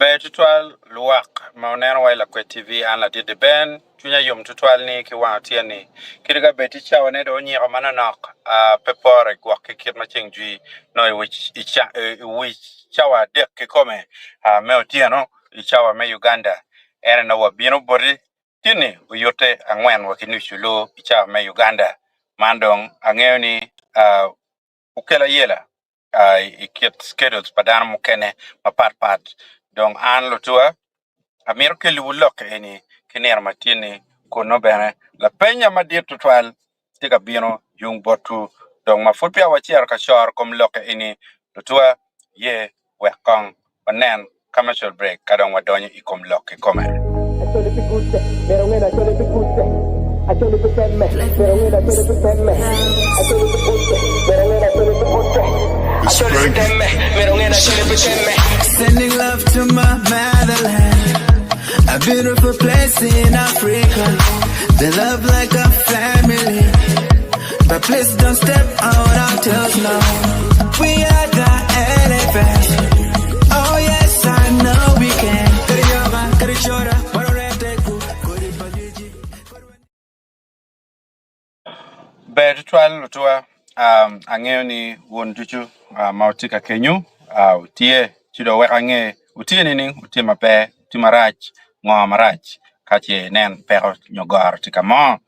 Ber tutwal lwak ma wuneno wa i Lakwed TV, an Ladit Ben. Cwinya yom tutwal ni ki wang otyeni. Kadi ka bed ti cawane dong onyiko manonok, pe pore gwok ki kit ma ceng jwi nongo i wi cawa adek kikome me otyeno i cawa me Uganda. En aye nongo wabino boti tye-ni oyutte angwen wa ki nucu luu i cawa me Uganda. Man dong angeyo ni okelo ayela i kit schedules pa dano mukene mapat pat. Dong an lutuwa amito keliwu lok eni ki nino ma tye-ni kun nongo bene lapenya madit tutwal tye ka bino yung botwu. Dong ma pud peya wacito ka coro kom lok eni lutuwa ye Wek kong wanen commercial break ka dong wadonyo i kom lok kikome. Acholi pi kutte, myero wunge ni acholi pi kutte. Acholi pi temme, myero wunge ni acholi pi temme. Acholi pi kutte, myero wunge ni acholi pi kutte. Acholi pi temme, myero wunge ni acholi pi temme. Sending love to my motherland, a beautiful place in Africa. They love like a family, but please don't step on our toes now. We are the elephants. Oh yes, I know we can. Kariyoga, karichora, warorete ku, kuripajiji. Ber tutwal lutuwa, um, angeyo ni wun ducu uh, ma wutye ka kenyu uh, wutye ci dong wek ange wutye nining, wutye maber, wutye marac, ngo marac ka ce inen peko nyo goro tye ka mo.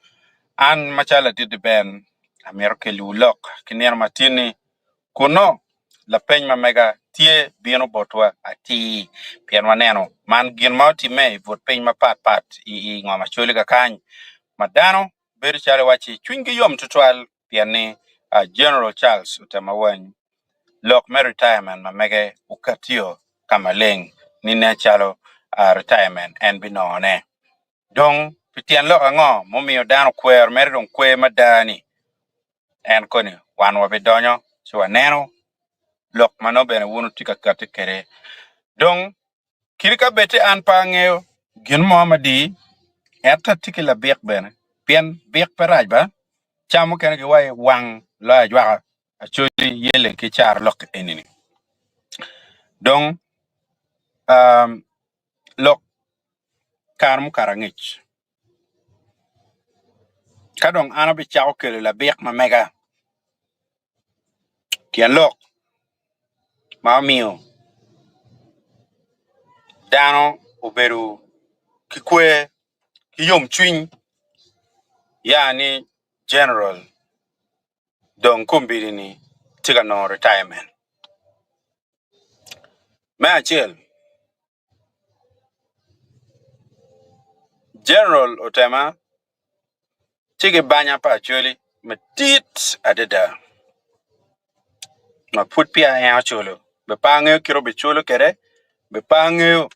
An macalo ladit Ben amito keliwu lok ki nino matin-ni Kunnu, lapeny ma mega tye bino botwa atir pien waneno man gin ma otimme i but piny mapatpat i ngom Acholi kakany ma dano bedo calo iwacci cwinygi yom tutwal pien ni General Charles Otema Wany lok me retirement ma mege okatio ka maleng ni nen calo retirement en binongone. Dong pi tyen lok ango mumiyo dano okwero mere dong kwer mada-ni? En koni wan wabidonyo ci waneno lok ma nongo bene wun wutye ka katti kwede. Dong kadi ka bed ni an pe angeyo gin mo madii, ento atye ki labik bene, pien bik pe rac ba, ca mukene giwaco wang loyo ajwaka Acholi yelle ki carolok eni-ni. Dong lok kare mukato angec. Ka dong an abicako kelo labik ma mega, tyen lok ma omiyo dano obedo ki kwer ki yomcwiny ya ni General dong kombeddi-ni tye ka nongo retirement. Me acel, General otema ci ki banya pa Acholi madit adada ma pud peya en oculo bene pe angeyo kit ma obiculo kwede bene pe angeyo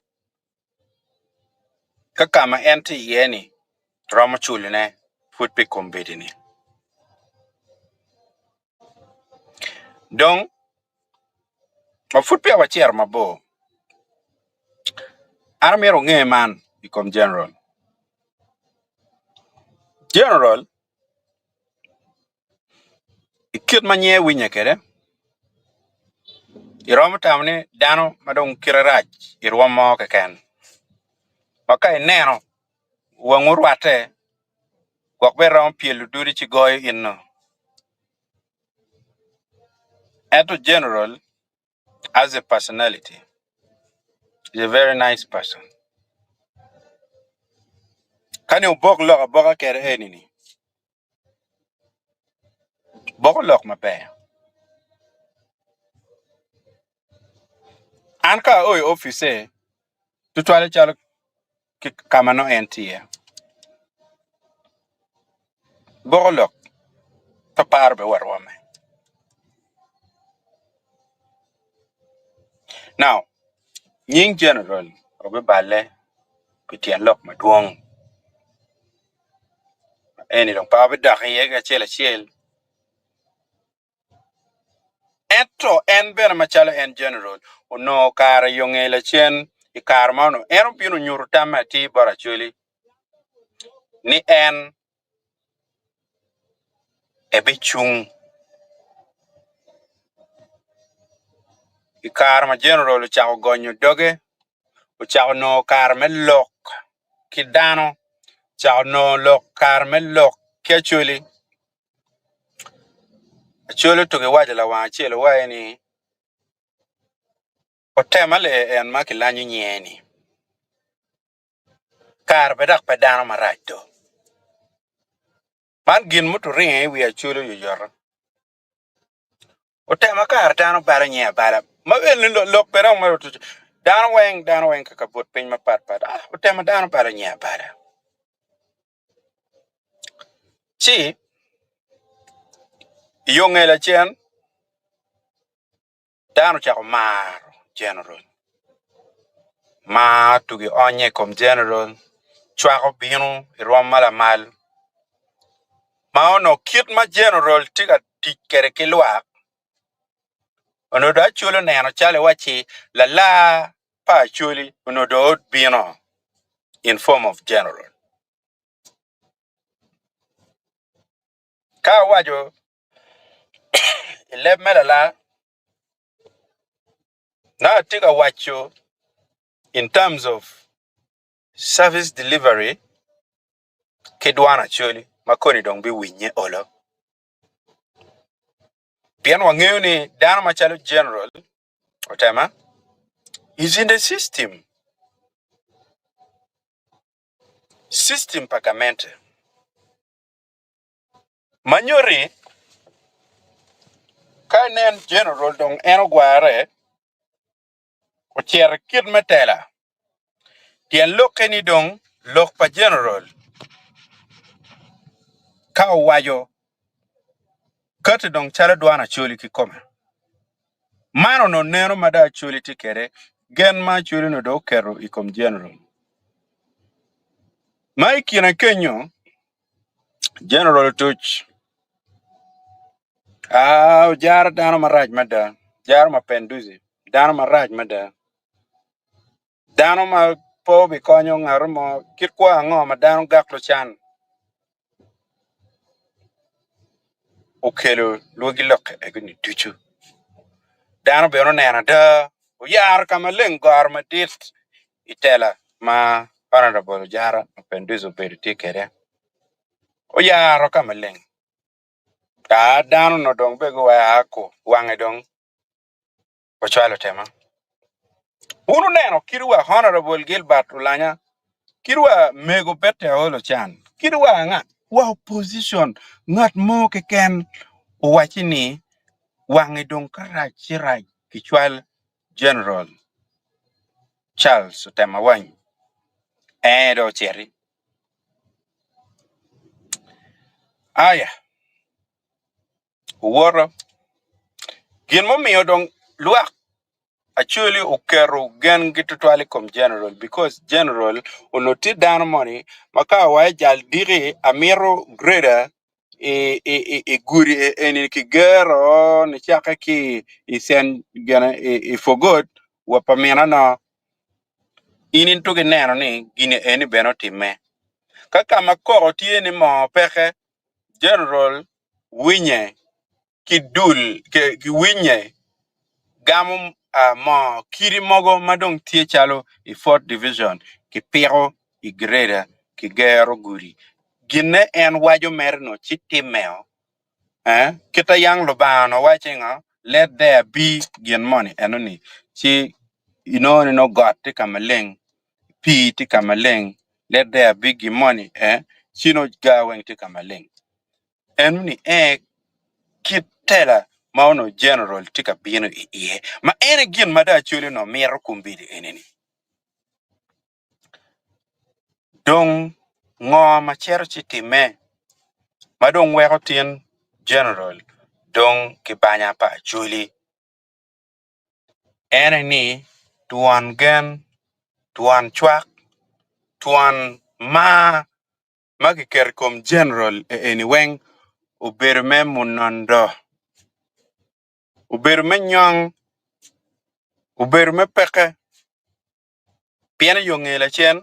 ka ka ma en tye iye-ni romo culone pud pi kombeddi-ni. Dong ma pud peya wacito mabor, an amyero wunge man i kom General. General i kit ma nyinge winye kwede, iromo tamo ni dano ma dong kite rac i rwom mo keken ma ka ineno wangi orwatte gwok bene romo pyelo dudi ci goyo in-nu. Ento General as a personality is a very nice person. Ka ni obok lok aboka kede eni-ni, boko lok maber. An ka ao i opice, tutwalle calo ki ka ma nongo en tye iye. Boko lok pe paro bene wa rwomme. Now, nying General obiballe pi tyen lok madwong. Eni dong pe abidok iye ki acel acel. Ento en bene macalo en General onongo kare yo nge lacen i kare ma onongo en obino onyuto tamme atir bot Acholi ni en ebicung i kare ma General ocako gonyo doge. Ocako nongo kare me lok ki dano, ocako nongo lok kare me lok ki Acholi. Acholi otugi waco lawang acel owaci ni, Otema lee en ma kilanyo nyinge-ni, kare pe dok pe dano marac do. Man gin mutu ringo i wi Acholi oyoyoto. Otema kare dano balo nyinge abala. Ma eni lok pe dong mere otuco. Dano weng, dano weng ka kabut piny mapat pat. Ah, otema dano balo nyinge abala. Ci, i yo nge lacen, dano ocako maro General. Mar tugi onye i kom General, cwako bino i rwom ma lamal. Ma onongo kit ma General tye ka tic kwede ki lwak, onongo dong Acholi oneno calo iwacci lalar pa Acholi onongo dong obino in form of General. Ka awaco i leb me lalar, nongo atye ka waco in terms of service delivery ki dwan Acholi ma koni dong biwinye olo. Pien wangeyo ni dano macalo General Otema is in the system, system pa gamente. Ma nyuti ka inen General dong en ogware ocito i kit me tela, tyen lokke ni dong lok pa General ka owaco kati dong calo dwan Acholi kikome. Man onongo neno ma dong Acholi tye kwede, gen ma Acholi onongo dong oketo i kom General. Ma i kine kenyo, General otuc aa ojaro dano marac mada, jaro mapenduzi, dano marac mada, dano ma pe obikonyo ngat mo, kit kwo ango ma dano gak lucan okelo lwagi lok egi-ni ducu. Dano bene oneno ada, oyaro ka maleng goro madit i tela ma Honourable Ojara Mapenduzi obedo tye kwede, oyaro ka maleng. Ka dano-nu dong bene guweko aa ku wange dong ocwalo tema. Wun wuneno kit wa Honourable Gilbert Olanya, kit wa Mego Betty Aol Ocan, kit wa anga wa opposition ngat mo keken owacci ni wange dong ka rac ci rac kicwal General Charles Otema Wany ee dong ociti. Aya, owoto. Gin mumiyo dong lwak Acholi oketo gengi tutwal i kom General because General onongo tye dano moni ma ka owaco jal diki amito grader i gudi eni kigero nicakke ki i cen gine i Forgot wa pa mina no in ituko ineno ni gini eni bene otimme. Ka ka ma koko tye ni moo peke General winye ki dul ki winye gamo moo kidi mogo ma dong tye calo i fourth division kipiko i grader kigero gudi ginne en waco mere no ci timmeo kita yang Lubanga onongo waco ngo let there be gin moni enoni ci inongo ni nongo got tye ka maleng pii tye ka maleng let there be gin moni ci nongo gar weng tye ka maleng enoni en kit tela ma onongo general tye ka bino iye ma en aye gin ma dong Acholi onongo mito kombeddi eni-ni. Dong ngo ma cito ci timme ma dong weko tin general dong kibanya pa Acholi? En aye ni twon gen, twon cwak, twon mar ma kiketo i kom general eni weng obedo me munondo, obedo me nyong, obedo me peke pien i yo nge lacen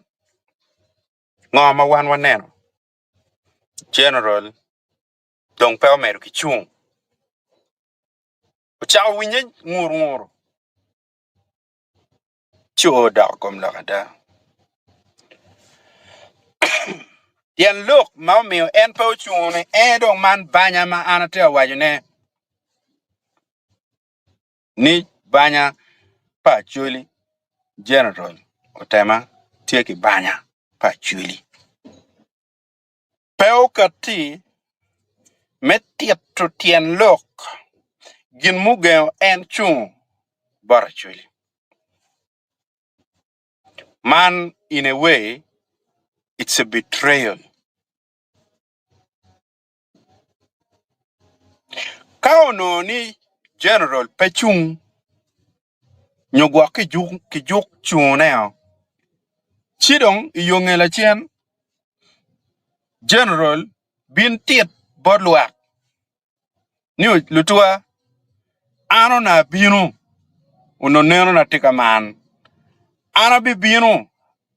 ngo ma wan waneno general dong pe omedo ki cung ocako winye ngur ngur. Ci oo dok i kom lok ada. Tyen lok ma omiyo en pe ocungo ni en dong man banya ma an atye ka wacone ni banya pa Acholi General Otema tye ki banya pa Acholi. Pe okatti me tito tyen lok gin mugengo en cungo bot Acholi. Man in a way it's a betrayal. Ka onongo ni General pe cung nyo gwok kijuk cungone-o, ci dong i yo nge lacen General bin tit bot lwak ni lutuwa an onongo abino onongo nenona tye ka man an abibino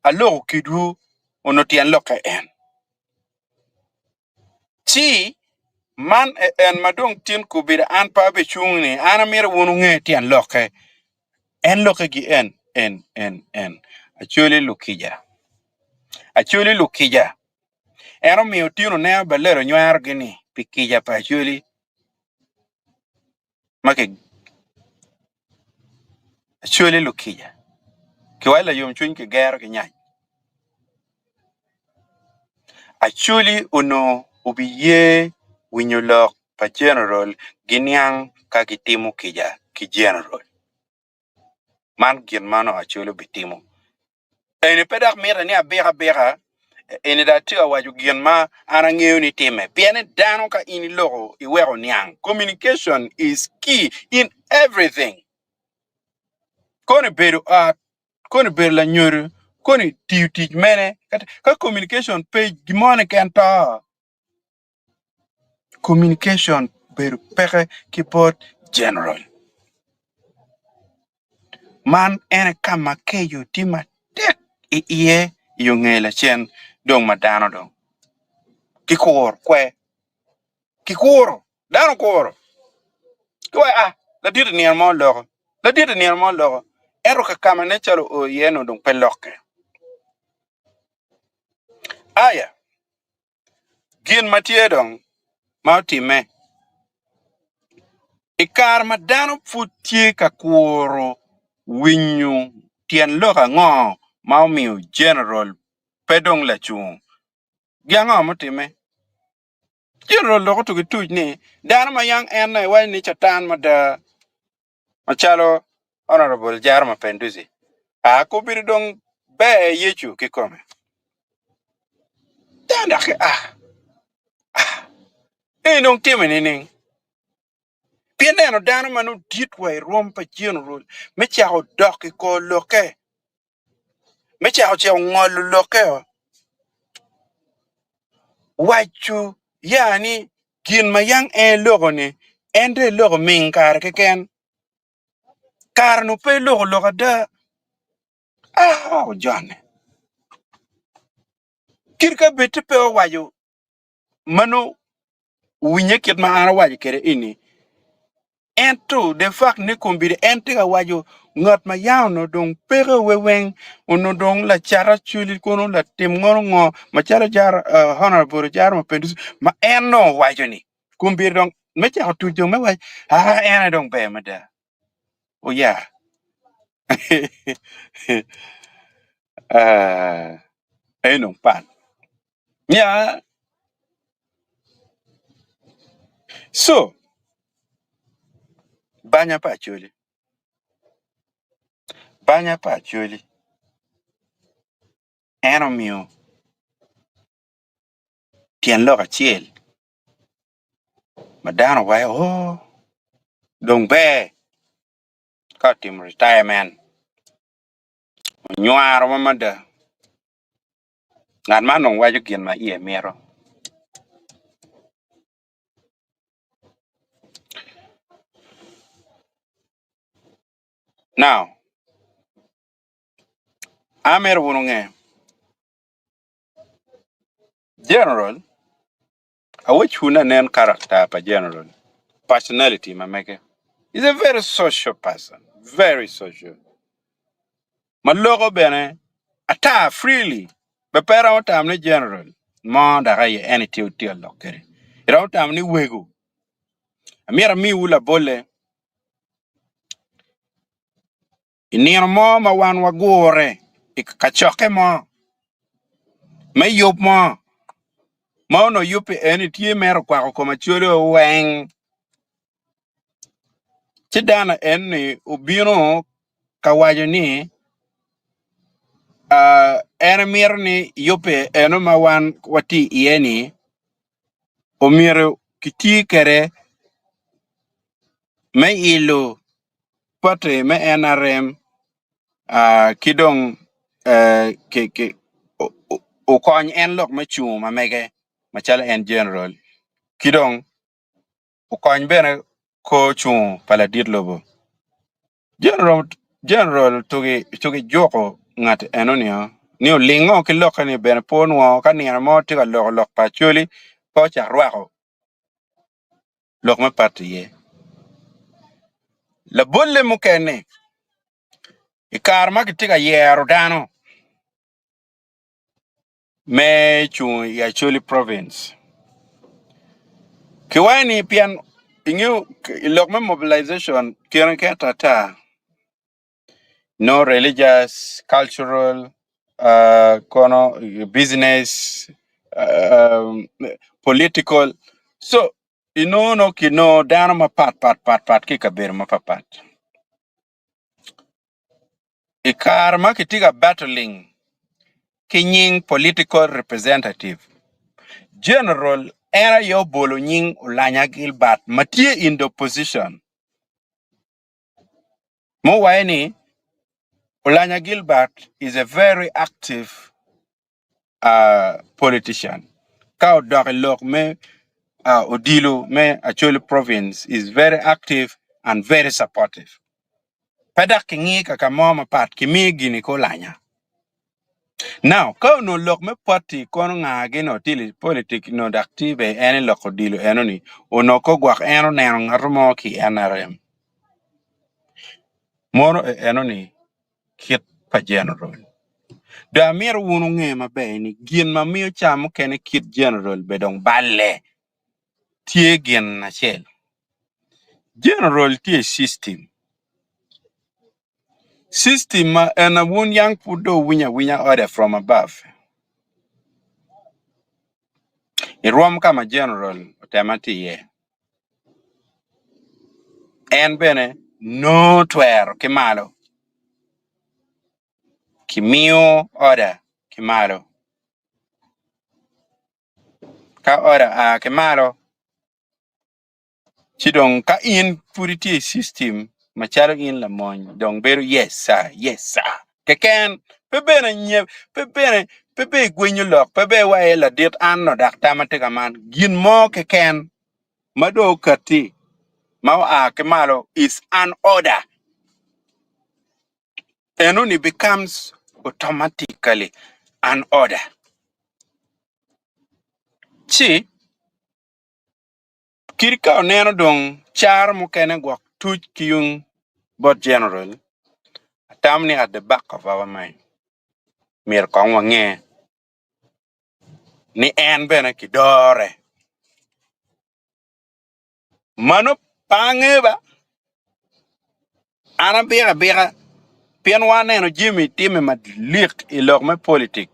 aloko kedwu onongo tyen lokke en ci man en ma dong tin kobedo an pe abecung ni an amito wun wunge tyen lokke en lokke gi en en en en Acholi lukica Acholi lukica En omiyo otyeno neno balelo onywerogi-ni pi kica pa Acholi ma ki Acholi lukica kiwaco layomcwiny kigero ki nyac. Acholi onongo obiye winyo lok pa Jeneral giniang ka gitimo kica ki Jeneral. Man gin ma onongo Acholi obitimo. Eni pe dok mitte ni abik abika, eni dong atye ka waco gin ma an angeyo ni timme. Pien ni dano ka in iloko iweko niang, communication is key in everything. Kono ibedo ot, kono ibedo lanyodo, kono itiyo tic mene, ka communication pe gin mo keken to. Communication obedo peke ki bot general man en aye ka ma keco tye matek iye i yo nge lacen dong ma dano dong gikuro kwe gikuro dano okuro ci wai a ladit i nino mo oloko ladit i nino mo oloko ento kakama nen calo oo iye ni dong pe lokke aya. Gin ma tye dong ma otimme i kare ma dano pud tye ka kuro winyo tyen lok ango ma omiyo Jeneral pe dong lacungo, gin ango mutimme? Jeneral dok otugi tuc ni dano ma yang en aye waco ni Catan mada macalo Honorable Jaro Mapenduzi a kobedo dong ber Yecu kikome. Dano dok ki a ah eni dong time nining? Pien neno dano ma nongo dit wa i rwom pa General me cako dok i kor lokke, me cako cito ngolo lokke o, waco ya ni gin ma yang en eloko-ni en dong eloko ming kare keken, kare-nu pe eloko lok ada. Ah, ojone. Kit ka bed ti pe owaco mano winye kit ma an awaco kwede eni, ento the fact ni kombeddi en tye ka waco ngat ma yam onongo dong peke weweng, onongo dong lacat acwali kono latim ngono ngo macalo jar uh, honorable Jaro Mapenduzi ma en nongo owaco ni kombeddi dong me cako tuc dong me wac ah en aye dong ber mada. Oya. Ah, en dong pat. Nya. So, banya pa Acholi. Banya pa Acholi. En omiyo tyen lok acel ma dano waco oo dong ber ka otimo retirement onywaro wa mada ngat man dong waco gin ma iye mito. Now amito wun wunge General Awecwu ni anen character pa General, personality ma mege. He's a very social person, very social. Ma loko bene ata freely be pe iromo tamo ni general mo dok aye en itye tye ka lok kwede. Iromo tamo ni wego. Amyero amiwu labolle i nino mo ma wan wagure i kacokke mo me yub mo ma onongo yubbe eni tye mere okwako kom Acholi weng. Ci dano eni obino ka waco ni en emito ni yubbe eno ma wan watye iye-ni omyero kiti kwede me ilo pati me NRM ki dong okony en lok me cungo ma mege macalo en jeneral ki dong okony bene kor cungo pa ladit lobo. Jeneral tugi juko ngat eno-ni ni olingo ki lokke-ni bene pe onwongo ka nino mo tye ka loko lok pa Acholi pe ocak rwako lok me party iye. Labolle mukene i kare ma kitye ka yero dano me cungo i Acholi Province. Kiwaco ni pien ingeyo i lok me mobilization kine keto ata no religious, cultural, kono business, political so inongo nongo kinongo dano mapat pat pat pat ki i kabedo mapat pat. I kare ma kitye ka battling ki nying political representative, General en aye obolo nying Olanya Gilbert ma tye in the opposition muwaco ni Olanya Gilbert is a very active politician ka odok i lok me odilo me Acholi province is very active and very supportive. Pe dok kingi ka ka mo mapat kimiyo gini ki Olanya. Now ka onongo lok me party kono nga gini otili politic onongo dok tye bene en i lok odilo eno ni onongo ko gwok en oneno ngat mo ki i NRM mono eno ni kit pa general. Dong amito wun wunge maber ni gin ma miyo ca mukene kit general be dong balle tye gin acel. General tye i system, system ma ena wun yang pud dong wuwinyo awinya order from above. I rwom ka ma general otema tye iye, en bene nongo twero ki malo, kimiyo order ki malo. Ka order oa ki malo, ci dong ka in pud itye i system macalo in lamony dong bedo yes sir, yes sir keken pe bene nye pe bene pe bene igwenyo lok pe bene iwaco ladit an no dok tamma tye ka man gin mo keken ma dong okatti ma oa ki malo is an order enoni becomes automatically an order ci Kadi ka oneno dong caro mukene gwok tuc ki yung bot General, atamo ni at the back of our mind myero kong wange ni en bene kidore. Mano pe angeyo ba, an abiko abika pien waneno jami timme malik i lok me politik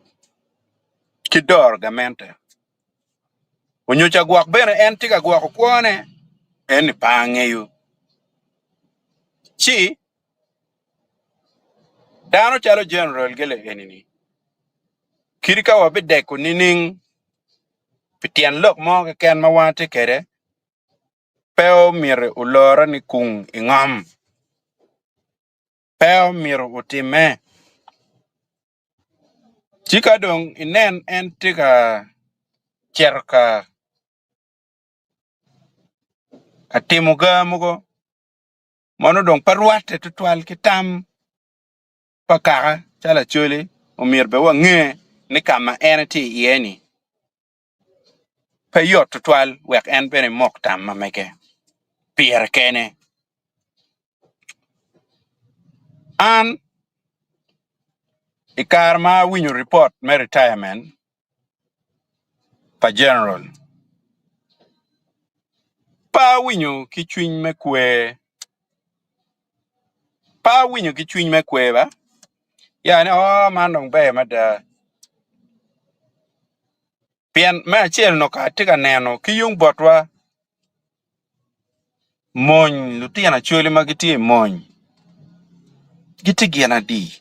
ki doro gamente. Onyo ca gwok bene en tye ka gwoko kwone, en ni pe angeyo. Ci dano calo General gile eni-ni, kadi ka wabideko nining pi tyen lok mo keken ma wan tye kwede, pe omyero olore ni kung i ngom, pe omyero otimme. Ci ka dong inen en tye ka cito ka timo ga mogo ma nongo dong pe rwatte tutwal ki tam pa kaka calo Acholi omyero bene wange ni ka ma en tye iye-ni pe yot tutwal wek en bene emok tam ma mege pire kene. An. I kare ma awinyo ripot me retirement pa General, pe awinyo ki cwiny me kwer. Pe awinyo ki cwiny me kwer ba, ya ni oo man dong ber mada. Pien me acel onongo kara atye ka neno ki yung botwa mony lutino acholi ma gitye i mony gitye gin adi?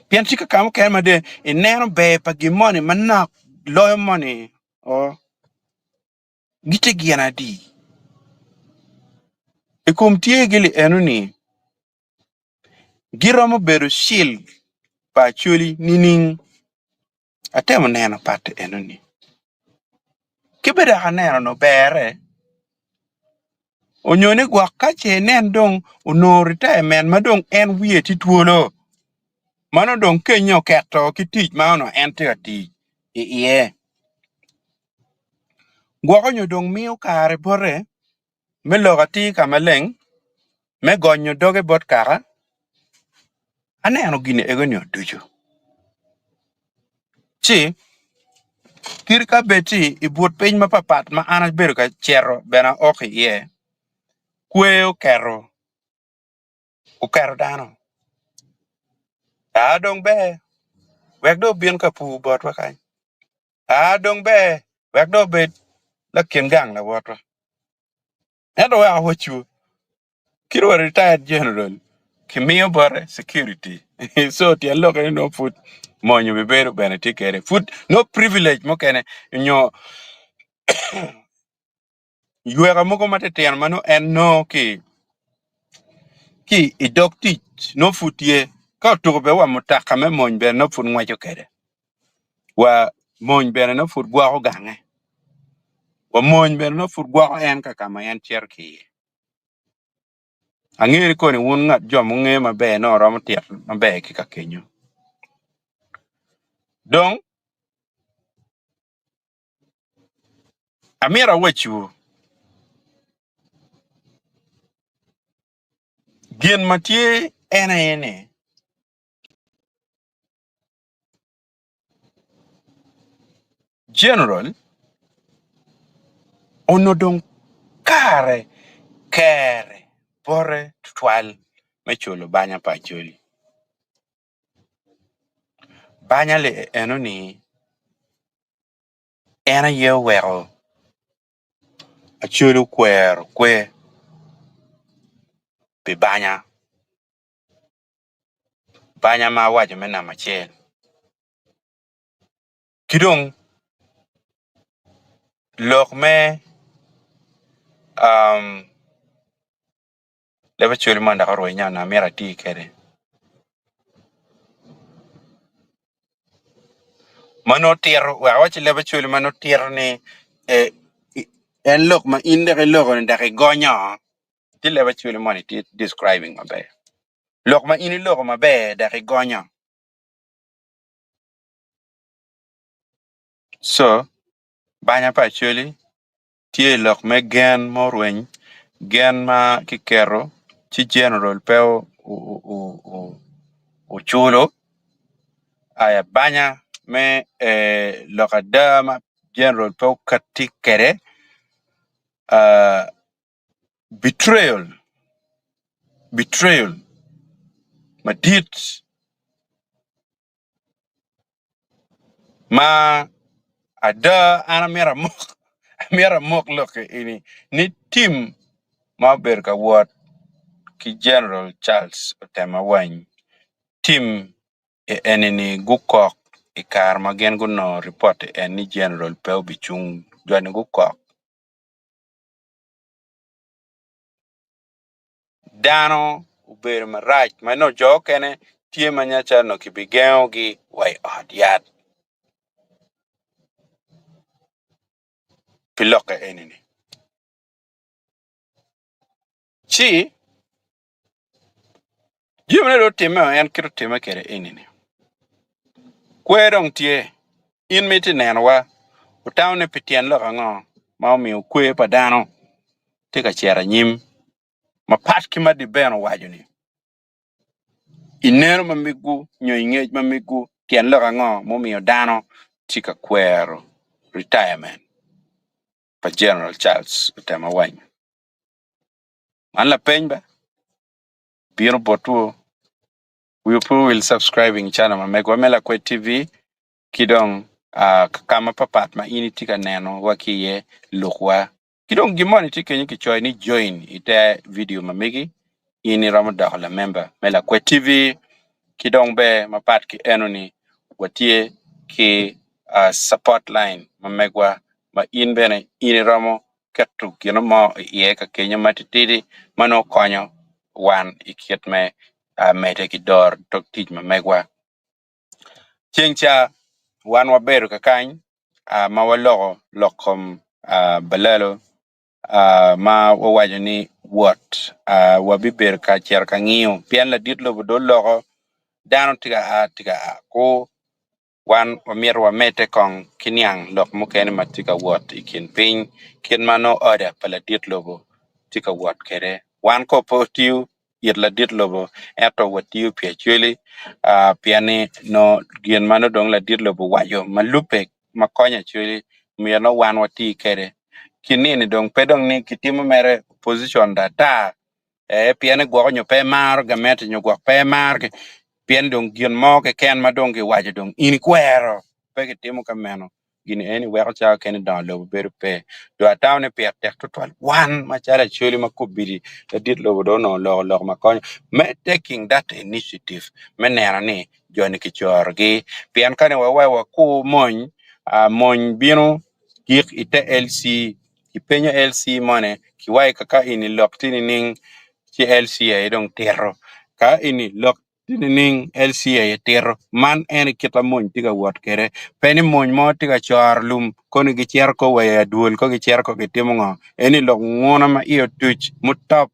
Pien tye ka mukene ma dong ineno ber pa gin moni manok loyo moni oo gitye gin adi? I kom tyegi li enoni giromo bedo cil pa acholi nining? Atemo neno pat enoni ki bene dok aneno ni oberre onyo ni gwok ka ce inen dong onongo retirement ma dong en wiye tye twolo ma nongo dong kenyo oketo ki tic ma onongo en tye ka tic iye gwok onyo dong miyo kare bote me lok atir ka maleng me gonyo doge bot kaka aneno gin ego-ni ducu ci kit ka bed ci i but piny mapatpat ma an abedo ka cito bene aok iye kwer oketo oketo dano aa dong ber wek dong obin ka pur botwa kany aa dong ber wek dong obed lakin gang lawotwa ento wek awacwu Kit wa retired general kimiyo bote security so tyen lokke ni nongo pud mony obibedo bene tye kwede pud nongo privilege mukene nyo yweka mogo matitino ma nongo en nongo ki ki i dog tic nongo pud tye ka otuko bene wa mutoka me mony bene nongo pud ngweco kwede wa mony bene nongo pud gwoko gange wa mony bene nongo pud gwoko en ka ka ma en cito ki iye. Angeyo ni koni wun ngat jo mungeyo maber nongo romo tito maber ki ka kenyo. Dong amito awacciwu gin ma tye en aye ni General onongo dong kare kere bote tutwal me culo banya pa Acholi. Banya li enoni en aye oweko Acholi okwero kwer pi banya. Banya ma awaco me namba acel ki dong lok me leb acholi moni dok orwenyo onongo amito ati kwede ma nongo tito wek awac ki leb acholi ma nongo tito ni en lok ma in dok iloko ni dok igonyo Tye leb acwali moni tye describing maber. Lok ma in iloko maber dok igonyo. So, banya pa Acholi tye i lok me gen ma orweny, gen ma kiketo ci general pe oculo, aya banya me lok ada ma general pe okatti kwede Betrayal, betrayal madit ma ada an amyero amok amyero amok lok eni ni tim ma obedo ka wot ki General Charles Otema Wany tim eni-ni gukok i kare ma gin gunongo ripot en ni General pe obicung joni gukok. Dano obedo marac ma nongo jo okene tye ma nya calo onongo kibigengogi wa i ot yat pi lokke eni-ni. Ci jamine dong otimmeo en kit otimme kwede eni-ni, kwer dong tye, in ma itye nenowa wutamo ni pi tyen lok ango ma omiyo kwer pa dano tye ka cito anyim mapat ki ma Dibben owaco-ni? I neno ma migwu nyo i ngec ma migwu, tyen lok ango mumiyo dano tye ka kwero retirement pa General Charles Otema Awany? Man lapeny ba bino botwu. Wiwu pe owil subscribing channel ma megwa me Lakwed TV ki dong ka ma papat ma in itye ka neno wa ki iye lukwa. Ki dong gin moni tye kenyo kicoyo ni join i te vidio ma megi, in iromo doko lamemba me Lakwed TV. Ki dong ber mapat ki enoni, watye ki support line ma megwa ma in bene in iromo keto gin mo iye ka kenyo ma titidi ma nongo konyo wan i kit me medde ki doro dog tic ma megwa. Ceng ca wan wabedo kakany ma waloko lok kom balalo ma wawaco ni wot wabibedo ka cito ka ngiyo pien ladit lobo dong oloko dano tye ka a tye ka a kur. Wan wamito wamedde kong ki niang lok mukene ma tye ka wot i kin piny kit ma nongo oda pa ladit lobo tye ka wot kwede. Wan ko pe watiyo it ladit lobo ento watiyo pi Acholi pien ni nongo gin ma nongo dong ladit lobo owaco ma lubbe ma konyo Acholi myero nongo wan wati kwede. Ki nini dong pe dong ni kitimo mere opposition ata pien ni gwoko nyo pe emaro gamente nyo gwok pe emaro pien dong gin mo keken ma dong kiwaco dong in ikwero pe kitimo ka meno. Gin eni weko cawa kene dongo lobo bedo pe. Dong atamo ni pire tek tutwal wan macalo Acholi ma kobedi ladit lobo dong onongo oloko lok ma konyo me taking that initiative me neno ni joni kicorogi pien kani wawaco wakur mony, mony bino gik ite LC kipenyo LC moni kiwaco kaka eni lok tye nining ci LC aye dong tito ka eni lok Tye nining? LC aye tito. Man en aye kit ma mony tye ka wot kwede. Pe ni mony mo tye ka coro lum koni gicito ko wa i adwol ko gicito ko gitimo ngo. Eni lok nguna ma iye otuc mutop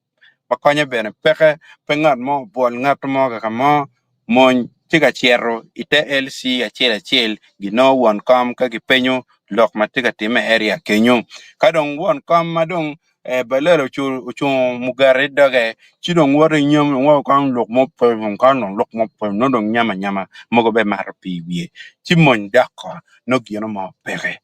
ma konye bene peke. Pe ngat mo obwol ngat mo kaka mo. Mony tye ka cito i te LC acel acel ginongo won kom ka gipenyo lok ma tye ka timme i area kenyo. Ka dong won kom ma dong Balelo ocungo mugati i doge ci dong woto ki nyom dong weko kong lok mo pe dong kong dong lok mo pe nongo dong nyam anyama mogo bene mato pii i wiye ci mony dok oko nongo gino mo peke.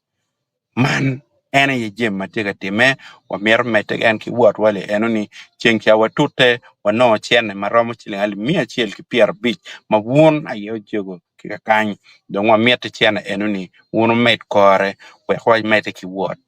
Man en aye jami ma tye ka timme wamito medde en ki wotwa li enoni ceng ca watute wanongo cente ma romo ciling alip miya acel ki pyerabic ma wun aye ojego ki kakany dong wamiti cente enoni wun wumed kore wek wamedde ki wot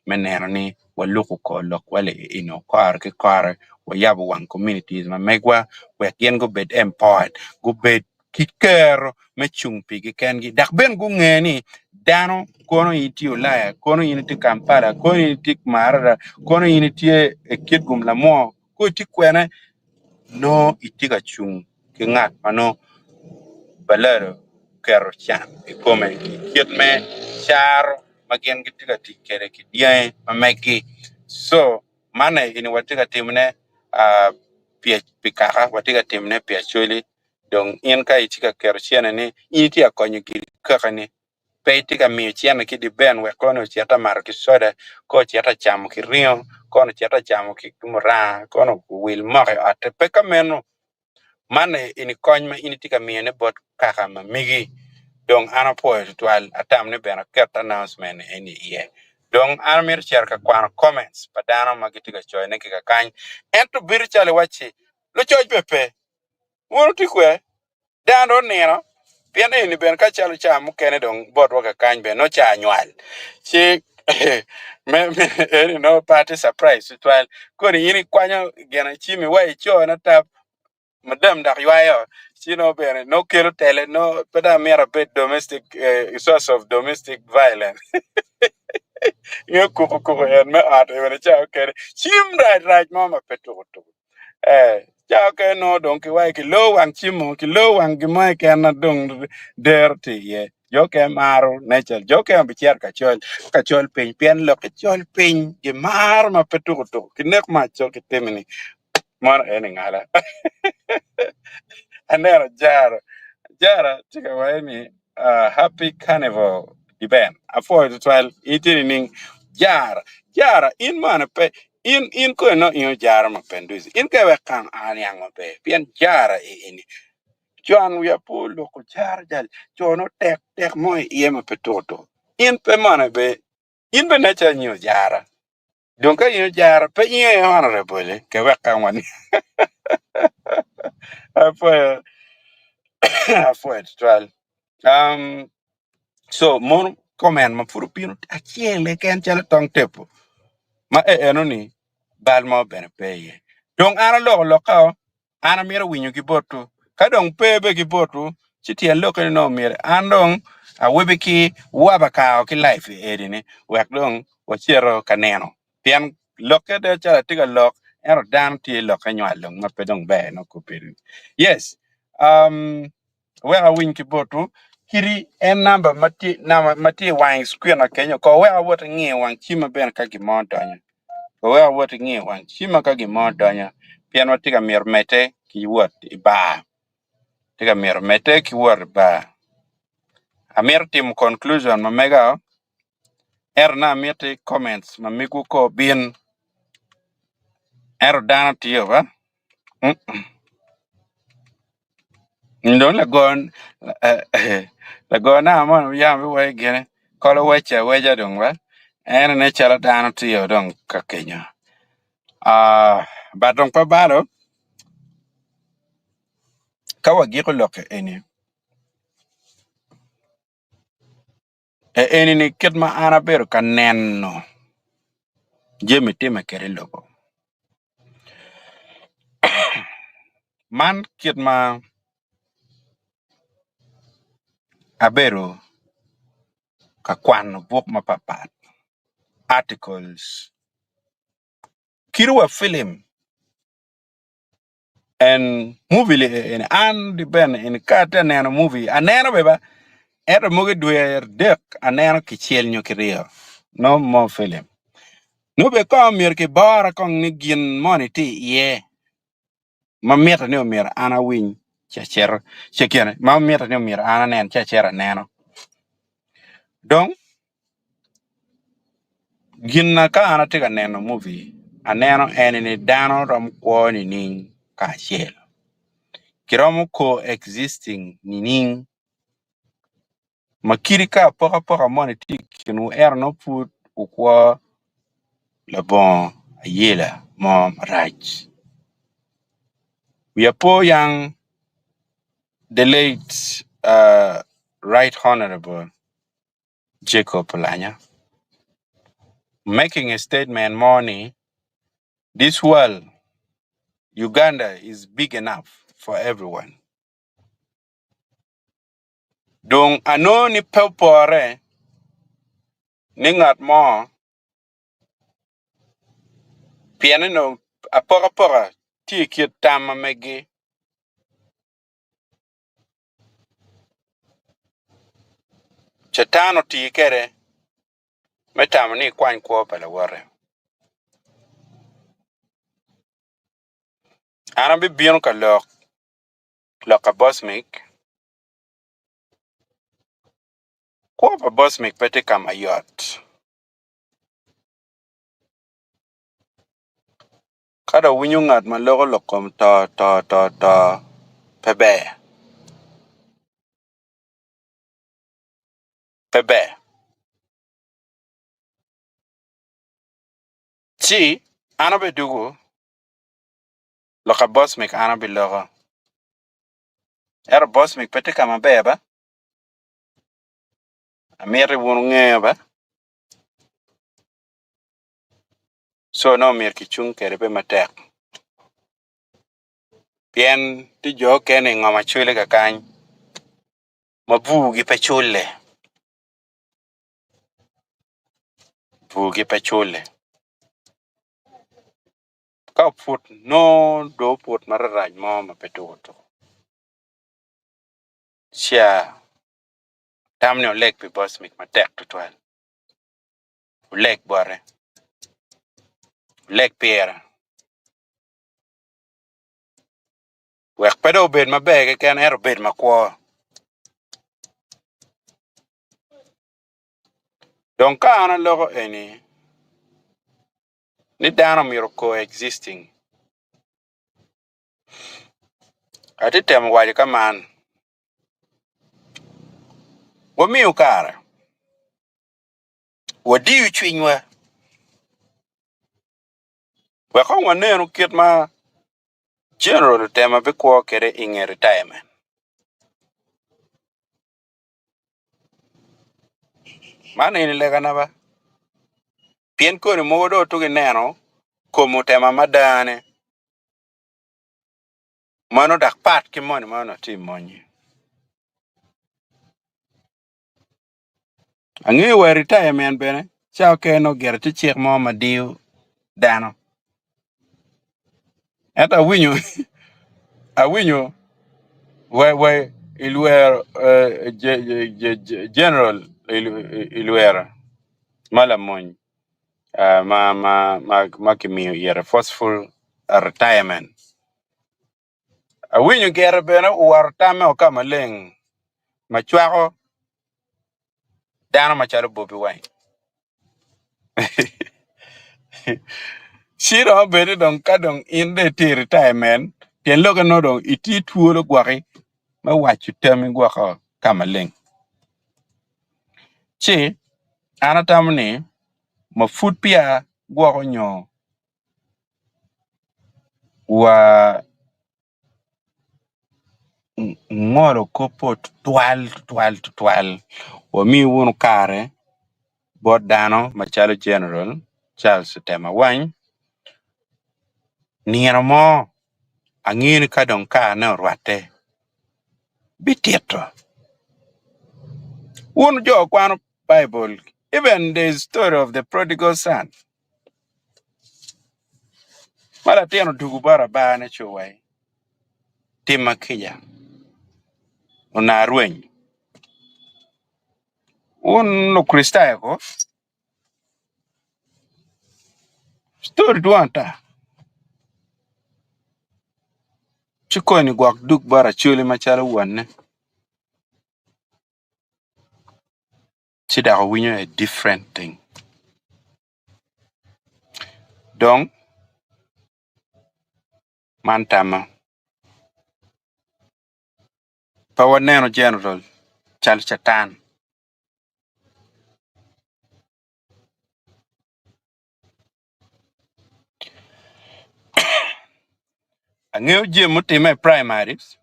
me neno ni waluko kor lokwa eno kore ki kore wayabo wang communities ma megwa wek gin gubed empowered gubed ki kero me cung pigi kengi dok bene gunge ni dano kono in itye Ulaya kono in itye Kampala kono in itye Marara kono in itye i Kitgum Lamwor kono itye kwene nongo itye ka cung ki ngat ma nongo balalo oketo can i kome i kit me caro ma gin gitye ka tic kwede ki dyangi ma meggi co man eni watye ka timone pi kaka watye ka timone pi acholi dong in ka itye ka keto cene-ni in itye ka konyo giri kakani. Pe itye ka miyo cente ki di ben wek kono ocit amato ki soda, ko ocit acamo ki ringo, kono ocit acamo ki muranga, kono owil moko i otte. Pe ka meno, man eni kony ma in itye ka miyone bot kaka ma megi. Dong an apwoyo tutwal, atamo ni bene aket announcement eni iye. Dong an amito cito ka kwano comments pa dano ma gitye ka coyone ki kakany. Ento bedo calo iwacci lucoc bene pe. Wun wutye kwe? Dano dong onino, pien eni bene ka calo ca mukene dong botwa kakany bene nongo ca nywal ci me eni nongo pe atye surprise tutwal koni in ikwanyo gin icimi wa icone tap madam dok ywayo ci nongo bene nongo kelo tele nongo pe dong amyero abed domestic source of domestic violence inge kuku kuku en me ot bene ca mukene cim rac rac mo ma pe tuko tuko. Eh, ca okene nongo dong kiwaco ki loo wang cimo, ki loo wang gin mo keken na dong dero tye iye. Jo okene maro nature, jo okene bicito ka col, ka col piny pien lok ki col piny gimaro ma pe tuko tuko ki nek mac cok ki timi-ni mono en ingala. Aneno Jara, Jara tye ka waco ni Happy Carnival Diben. Apwoyo tutwal. In itye nining? Jara, Jara, in mono pe in in koni nongo in ojara ma penduzi. In ka iwek kang a niang maber pien jara i ini. Con wiya pe oloko caro jal co nongo tek tek mo i iye ma pe tuko tuko. In pe mono ibe in bene nen calo nyo ojara. Dong ka in ojara pe in aye honorable ke wek kong wani apwoyo apwoyo tutwal. Um, so mono comment ma pud obino acel keken calo tong tepo ma e enoni bal mo bene pe iye. Dong an aloko lokka An amito winyo ki botwu. Ka dong pe be ki botwu, ci tyen lokke ni nongo myero an dong awebi ki waba kao ki life i eni ni wek dong wacito ka nino. Pien lokke de calo atye ka lok ento dano tye lokke nywal dong ma pe dong ber nongo kobedo ni. Yes, um, wek awiny ki botwu kiti en namba ma tye namba ma tye i wang screen kenyo ko wek awot ingiyo wang cimma bene ka gin mo odonyo. Wek awot ingi wang cimma ka gin mo odonyo, pien watye ka mito medde ki wot i bar. Atye ka mito medde ki wot i bar. Amito timo conclusion ma mega ento nongo amiti comments ma megwu ko obin ento dano tye ba Dong lago namba moni yam biwaco gine kolo wece aweca dong ba en nen calo dano tye dong ka kenyo but dong pe balo ka wagiko lok eni eni kit ma an abedo ka neno jami timme kwede i lobo. Man kit ma abedo ka kwano buk mapatpat articles kadi wa filim and movie eni an bene eni ka atye ka neno movie aneno bene ba ento mogo i dwe adek aneno kicel nyo kiryo no more filim nongo bene kong myero kibora kong ni gin moni tye iye. Ma mitte ni omyero an awiny ci acito ci gine ma mitte ni omyero an anen ci acito aneno. Dong gin na ka an atye ka neno movie aneno eni ni dano romo kwo nining kacel kiromo co-existing nining ma kadi ka apokapoka moni tye i kinwu ento nongo pud wukwo labongo ayela mo marac. Wiya po yang the late right honorable Jacob Olanya making a statement mo ni this world Uganda is big enough for everyone. Dong anongo ni pe opore ni ngat mo pien onongo apokapoka tye i kit tam ma megi. Catan oti kwede me tamo ni ekwany kwo pa lawote. An abibino ka lok. Lok pa Bosmic, Kwo pa Bosmic pe tye ka mayot. Ka dong winyo ngat ma loko lok kom to to to to pe ber. Pe ber. Ci an abidugo Lok a Bosmic an abiloko. Ento Bosmic pe tye ka maber ba? Amiti wun wungeyo ba? Co nongo myero kicung kwede be matek. Pien tye jo okene i ngom acwele kakany ma burgi pe culle. Burgi pe culle. Ka oput nongo dong oput mararac mo ma pe tuko tuko cia tam ni oleg pi Bosmic matek tutwal oleg bote oleg pire wek pe dong obed maber keken ento obed makwo dong ka an aloko eni ni dano myero co-existing. Atye temo waco ka man. Wamiyo kare, wadiyo cwinywa wek kong wanenu kit ma General Otema bikwo kwede i nge retirement. Man eni legana ba, pien koni mogo dong otugi neno kom otema madane mano dok pat ki moni ma onongo tye i mony-nyi. Angeyo wa i retirement bene ca okene nongo gire tye cik mo ma diyo dano ento awinyo awinyo wa wa i lwero general i lwero ma lamony ma ma ma kimiyo ite forceful retirement Awinyo gire bene owoto tamme o ka maleng ma cwako dano macalo Bobi Wine. Ci romo bedo dong ka dong in dong itye i retirement pien lokke nongo dong itye twolo gwoki me waco tammi gwoko ka maleng. Ci an atamo ni ma pud peya gwoko nyo Wa ngolo kop-po tutwal tutwal tutwal wamiyo wunu kare bot dano macalo General Charles Otema Awany nino mo angeyo ni ka dong karene orwatte bitito wun jo kwano Baibul even the story of the prodigal son. Ma latin odwogo bot abane ci owai, Timma kica, onongo arweny. Wun Lukricitayo ko, citori dwong ata, ci koni gwok dug bot Acholi macalo wonne, ci dok owinyo a different thing. Dong, man tamma. Pe waneno General calo Catan. Angeyo jami mutimme i primaries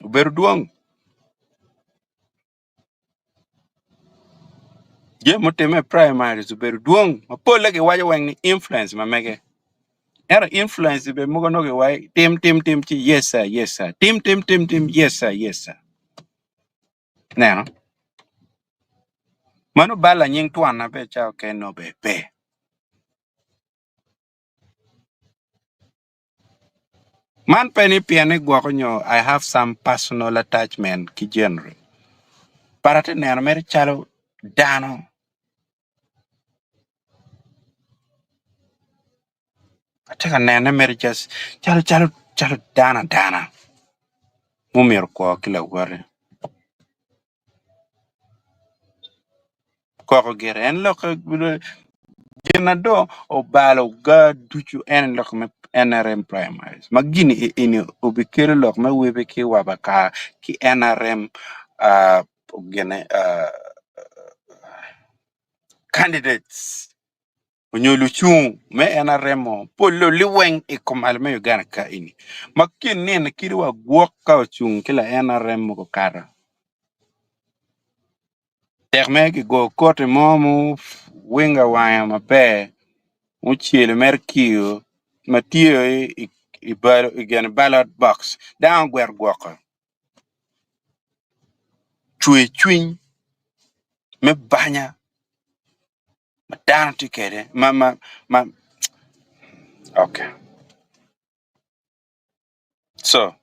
obedo dwong. Jami mutimme i primaries obedo dwong ma polle kiwaco weng ni influence ma mege ento influence bene mogo nongo kiwaco tim tim tim ci yes sir yes sir tim tim tim tim yes sir yes sir ineno mano bal anying twana bene ca okene nongo bene pe. Man pe ni pien ni gwoko nyo I have some personal attachment ki General but atye neno mere calo dano atye ka nene mere just calo calo calo dano adana mumito kwo ki lawote Koko gire en lok gin na dong obalo ga ducu en lok me NRM primaries ma gini eni obikelo lok me webe ki wabakar ki NRM gine candidates onyo lucung me NRM o polo liweng i kom al me Uganda ka eni ma kin nino kadi wa gwok ka ocung ki la NRM mogo okato Tek mere kigo koti mo muwingo wange maber mucelo mere kiyo ma tye i balot box dano ogwero gwoko cwer cwiny me banya ma dano tye kwede ma ok co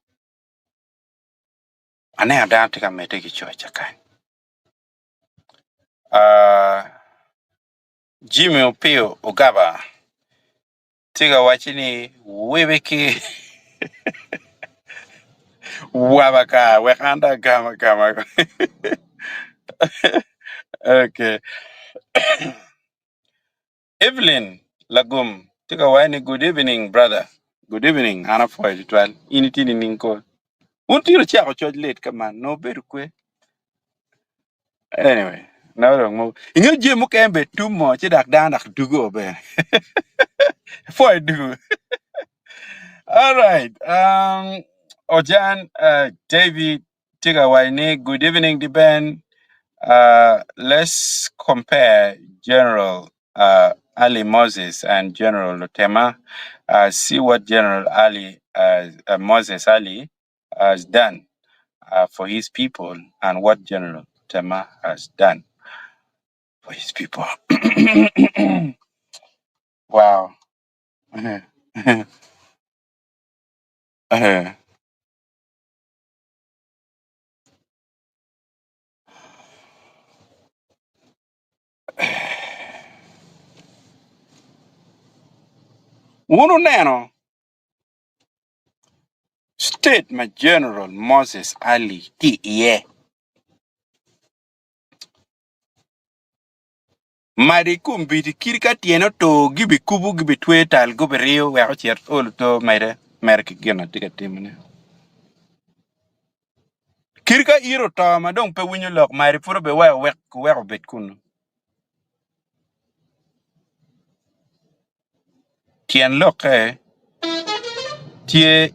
Aneno dano tye ka medde ki coc kany Jimmy Opio Ogaba tye ka wacci ni webe ki waba kar wek an dong agam agama okay Evelyn Lagum tye ka wacci ni good evening brother good evening an apwoyo tutwal in itye nining ko? Wun tye wucako coc late ka man nongo wubedo kwe. Anyway, no dong mo. Inge jami mukene bene tum mo ci dak dano dak dugo bene. Pwoyo dugo. All right. Ojan David tye ka waco ni good evening D'Ben. Let's compare General Ali Moses and General Otema. See what General Ali Moses Ali has done for his people and what General Tema has done for his people. Wow. Wun wuneno State ma General Moses Ali tye iye. Mado i kom bidi kadi ka tyene otur gibikubo gibitweyo tal gubiriyo wek ocit olo oto mere mere ki gin atye ka timone. Kadi ka iro oto ma dong pe winyo lok mari pud obiweko wek wek obed kunu. Tyen lokke tye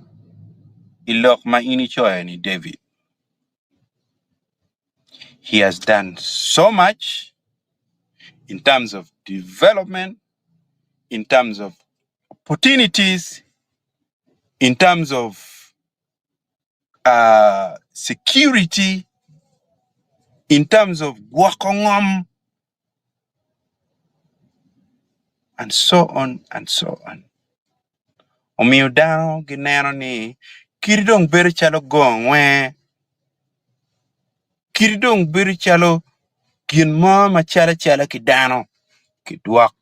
i lok ma in icoyo-ni David. He has done so much in terms of development, in terms of opportunities, in terms of uh, security, in terms of gwoko ngom, and so on and so on. Omiyo dano gineno ni kite dong bedo calo gongwe, kite dong bedo calo gin mo ma cal acala ki dano kidwok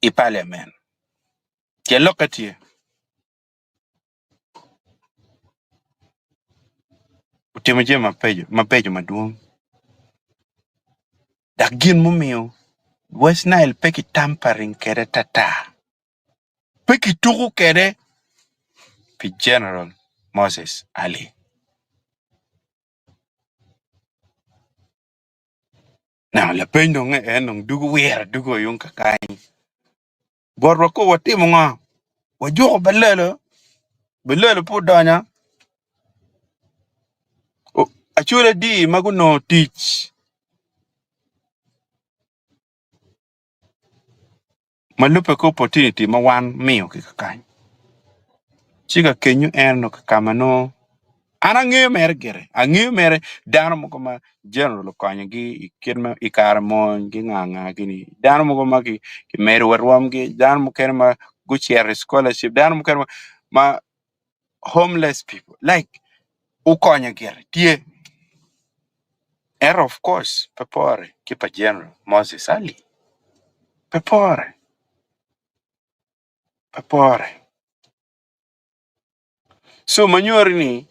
i paliamen. Tyen lokke tye, otimo jami mabeco madwong dok gin mumiyo West Nile pe ki tampering kwede atata, pe kituko kwede pi General Moses Ali. Now lapeny dong en dong dugo wire dugo yung kakany. Botwa ko watimo ngo? Wajuko balelo, balelo pe odonyo. Acol adi ma gunongo tic ma lubbe ki opportunity ma wan miyo ki kakany? Ci ka kenyo en onongo ka ma nongo an angeyo mere gire, angeyo mere dano mogo ma general okonyogi i kit ma i kare mony ki nga nga gini, dano mogo ma kimedo wa rwomgi, dano mukene ma gucito i scholarship, dano mukene ma homeless people like okonyo gire tye ento of course pe pore ki pa General Moses Ali pe pore pe pore so manyori ni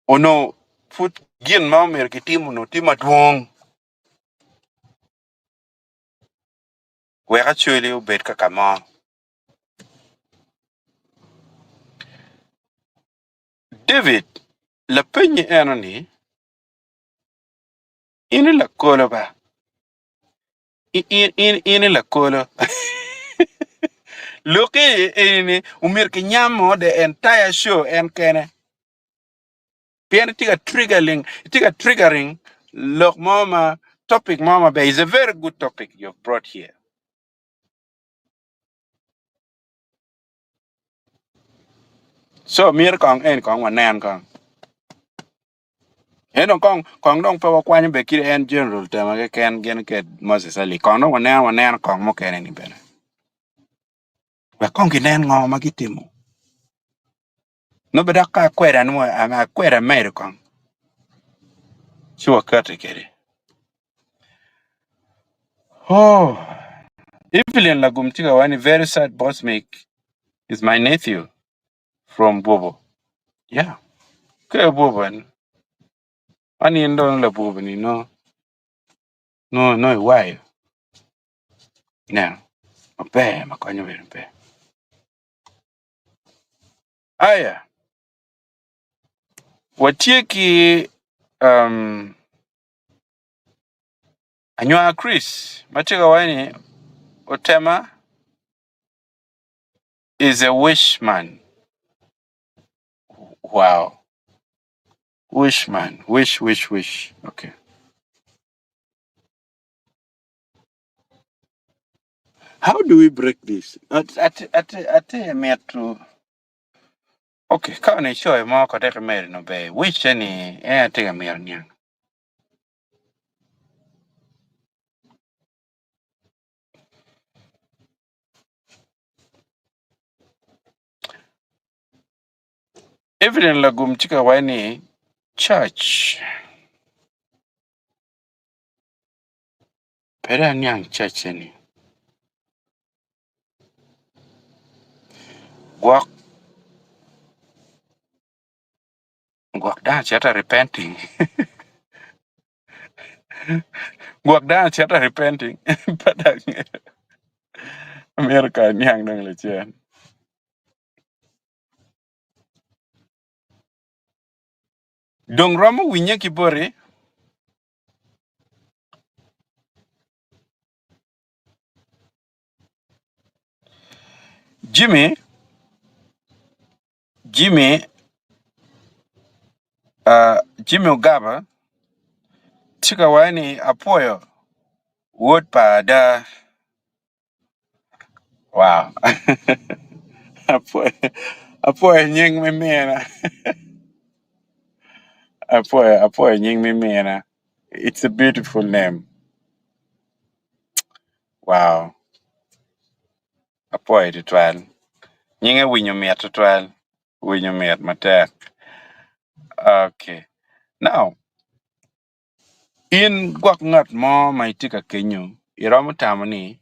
onongo pud gin ma omyero kitim onongo tye madwong wek Acholi obed kaka mo. David lapennye eno ni, In i lakolo ba? In i lakolo? Lok-ki eni-ni omyero kinyamo the entire show en kene pien itye ka triggering itye ka triggering lok mo ma topic mo maber is a very good topic you have brought here. So myero kong eni kong wanen kong. Ento kong kong dong pe wakwanyo be kit en general tema keken gin ked Moses Ali. Kong dong waneno waneno kong mukene ni bene. Wek kong ginen ngo ma gitimo. Nongo dok ka akweda nwo akweda medo kong ci wakati kede. Oh, Evelyn Lagum tye ka waco ni very sad Bosmic is my nephew from Bwobo. Yeah, ke Bwobo en. Man in dong labwobo ni no no no iwayo. Neno, maber ma konyo bedo pe. Aya, watye ki. Um, anywar Chris ma tye ka waco ni Otema is a wish man. Wow. Wish man. Wish, wish, wish. Okay. How do we break this? At at at at at Okay, ka ni coyo mo kode ki meri no ber. Wish ni en atye ka mito niang. Evelyn Lagum tye ka waco ni church pe dong aniang church eni gwok gwok dano cito repenting gwok dano cito repenting pe dong angeyo myero kong aniang dong lacen. Dong romo winye ki boti? Jimmy Jimmy uh, Jimmy Ogaba tye ka waco ni apwoyo wod pa ada. Wow. Apwoyo apwoyo nying me mina. Apwoyo apwoyo nying me mina. It's a beautiful name. Wow. Apwoyo tutwal. Nyinge winyo mit tutwal. Winyo mit matek. Okay. Now, in gwok ngat mo ma itye ka kenyo, iromo tamo ni,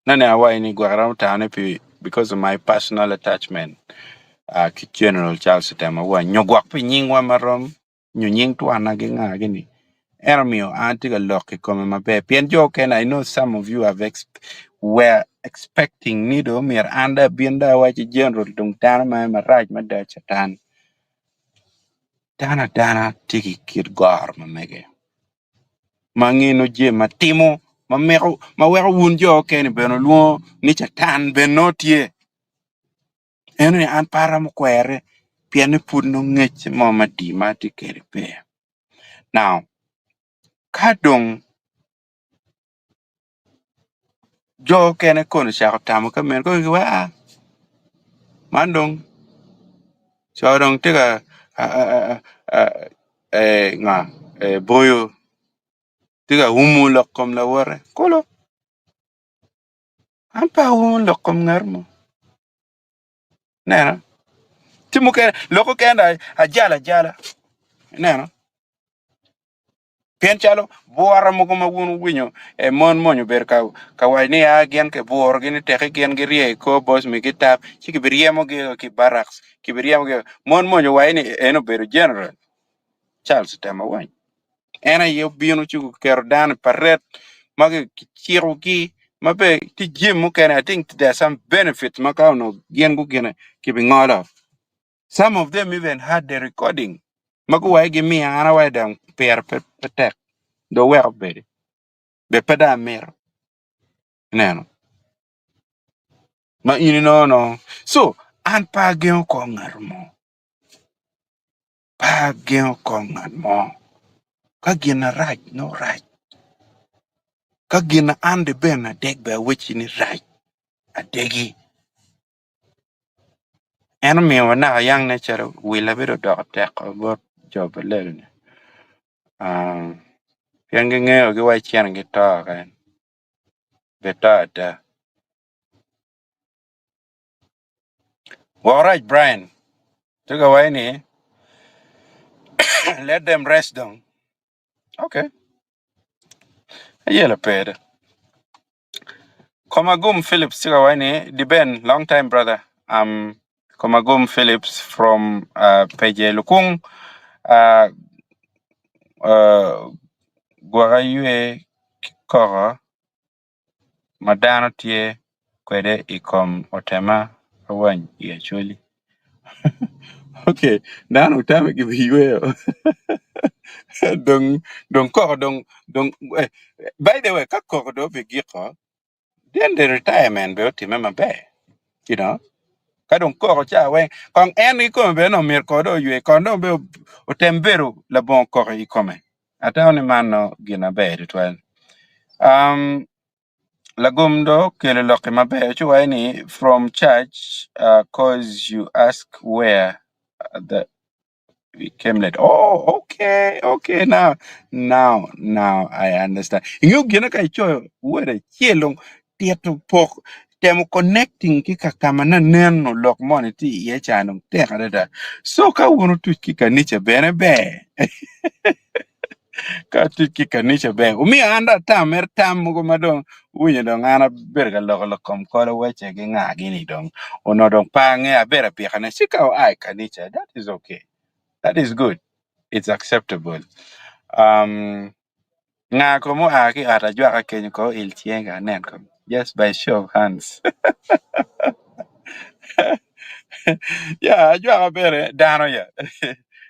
nene awaci ni gwok iromo tamo ni pi because of my personal attachment uh, ki General Charles Otema Awany, nyo gwok pi nyingwa marom, nyo nying twana ki nga gini. En omiyo an atye ka lok i kome maber pien jo okene I know some of you have ex were expecting ni dong myero an dong abin dong awaci General dong dano ma marac mada catan. Dano adana tye ki kit goro ma mege ma ngino jami ma timo ma meko ma weko wun jo okene bene wulwongo ni catan bene nongo tye. Eno ni an pe aromo kwere pien ni pud nongo ngec mo madii ma atye kwede pe. Now, ka dong jo okene kono ocako tamo ka meno kono giwaco aa man dong co dong tye ka nga boyo tye ka umo lok kom lawote kulu an pe aumo lok kom ngat mo ineno ci mukene lok okene dong ajalo ajala ineno. Pien calo bwura mogo ma wun wuwinyo, mon mony obedo ka waco ni, 'A gin kiburogi ni tekki gin girye i kor boc mi gitap, ci kibiryemogi ki i barracks, kibiryemogi. Mon mony owaco ni en obedo general Charles Otema Wany. En aye obino ci oketo dano i paret ma kicikogi ma be tye jami mukene I think there are some benefits ma ka onongo gin gugine kibingolo. Some of them even had the recording ma guwaco gimiya an awaco dong pire pe pe tek dong wek obedi be pe dong amito ineno ma in inongo nongo so an pe agengo kor ngat mo pe agengo kor ngat mo ka gin na rac nongo rac ka gin na an di bene adek bene aweci ni rac adegi. En omiyowa naka yang nen calo willa bedo odoko tek bot jo pa lelo-ni pien gingeyo giwaco cene gito keken bed to ada. Woko rac Brian tye ka waco ni let them rest dong okay ayelo pe do. Komagum Phillips tye ka waco ni Deben long time brother I'm Komagum Phillips from Peje Lukung gwok aywe ki koko ma dano tye kwede i kom otema awany i Acholi. Okay, dano otame gibiyweyo. Dong dong koko dong dong eh, by the way ka koko do bigiko then the retirement be otime maber you know ka dong koko ca weng kong en ikome bene nongo myero kode oywe kong dong be otem bedo labongo koko i kome atamo ni man no gin maber tutwal um, lagum do okelo lokke maber ci waco ni from church cause you ask where the we came late. Oh, okay, okay. Now, now, now I understand. Ingeyo gine ka icoyo word acel dong tito pok temo connecting ki ka kama na neno lok moni tye iye ca dong tek adada. So ka wun otuc ki kanica bene ber. Ka otuc ki kanica ber. Omiyo an dong atam mere tam mogo ma dong winyo dong an abedo ka loko lok kom kolo wece ki nga gini dong onongo dong pe angeyo abedo apikane ci ka oa i kanica that is okay. That is good. It's acceptable. Um, nga ko mua ki i ot ajwaka kenyo ko oil cinge ka anen ko. Just by show of hands. Yeah, ajwaka bene dano ya.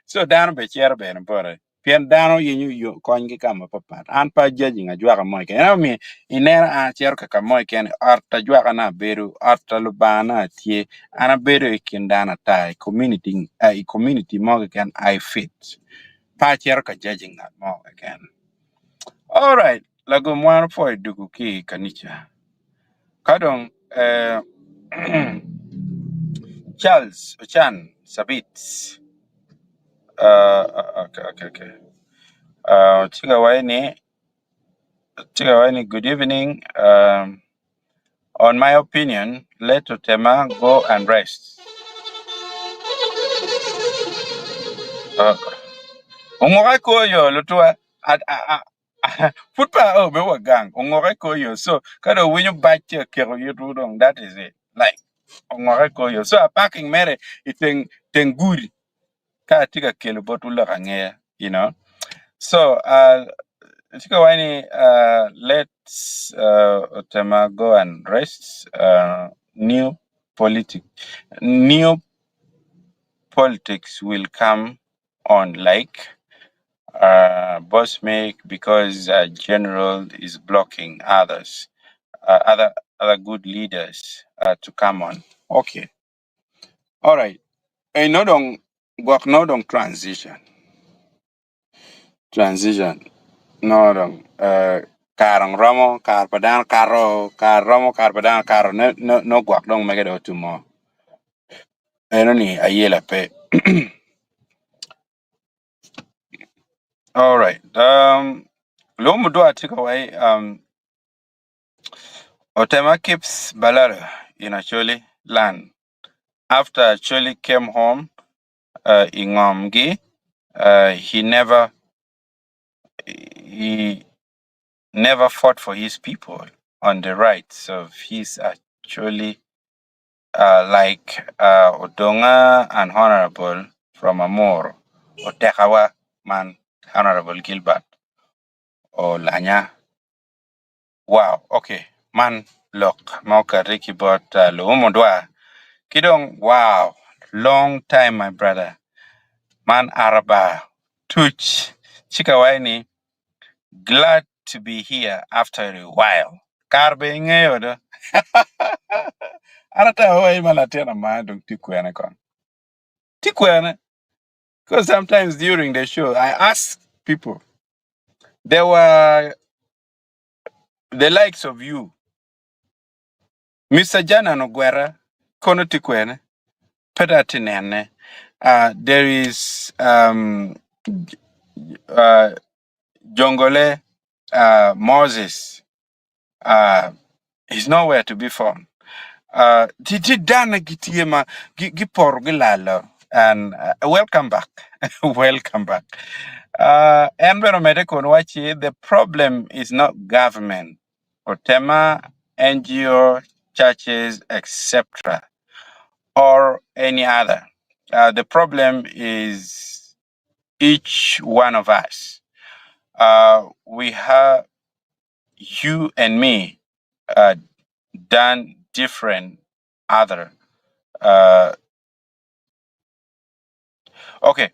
So dano be cito bene bote. Pien dano yenyo yo kony ki ka mapapat. An pe ajajing ajwaka mo keken. Ento omiyo ineno an acito ka ka mo keken i ot ajwaka na abedo, ot pa Lubanga na atye. An abedo i kin dano ata i community, i community mo keken I fit. Pe acito ka jajing ngat mo keken. Alright, lagum wan opwoyo dugu ki i kanica. Ka dong eh, Charles Ochan Sabit uh, okay, okay, okay. Tye ka waco ni tye ka waco ni good evening on my opinion let Otema go and rest. Uh, ongoka koyo lutua pud pe ao be wa gang ongoka koyo so ka dong winyo bac tye ka keko itwu dong that is it like ongoka koyo so a parking mere i teng teng gudi ka atye ka kelo botwu lok angeya you know so uh, tye ka waco ni let Otema go and rest new politic new politics will come on like boss make because general is blocking others other other good leaders to come on okay all right eno dong gwok no dong transition transition no dong kare dong romo kare pa dano kato kare romo kare pa dano kato no gwok dong mege dong otumo eno ni ayela pe all right lubo mudwa tye ka wai Otema keeps Balalo in Acholi land after Acholi came home i ngomgi he never he never fought for his people on the rights of his Acholi like Odonga and Honorable from Amuru Otekawa man Honorable Gilbert Olanya. Wow ok man lok ma okati ki bot luumo dwa ki dong wow long time my brother man araba tuc ci ka waci ni glad to be here after a while kare bene ingeyo do an atamo waci ma latin amar dong tye kwene kono tye kwene because sometimes during the show I ask people there were the likes of you Mister Janan Ogwera kono tye kwene pe dong atye nene there is Jongole Moses is nowhere to be found tye dano gitye ma gipoto gilalo and welcome back welcome back en bene omedde kun wacci the problem is not government Otema, NGO, churches, etc. Or any other. The problem is each one of us. We have you and me done different other. Okay,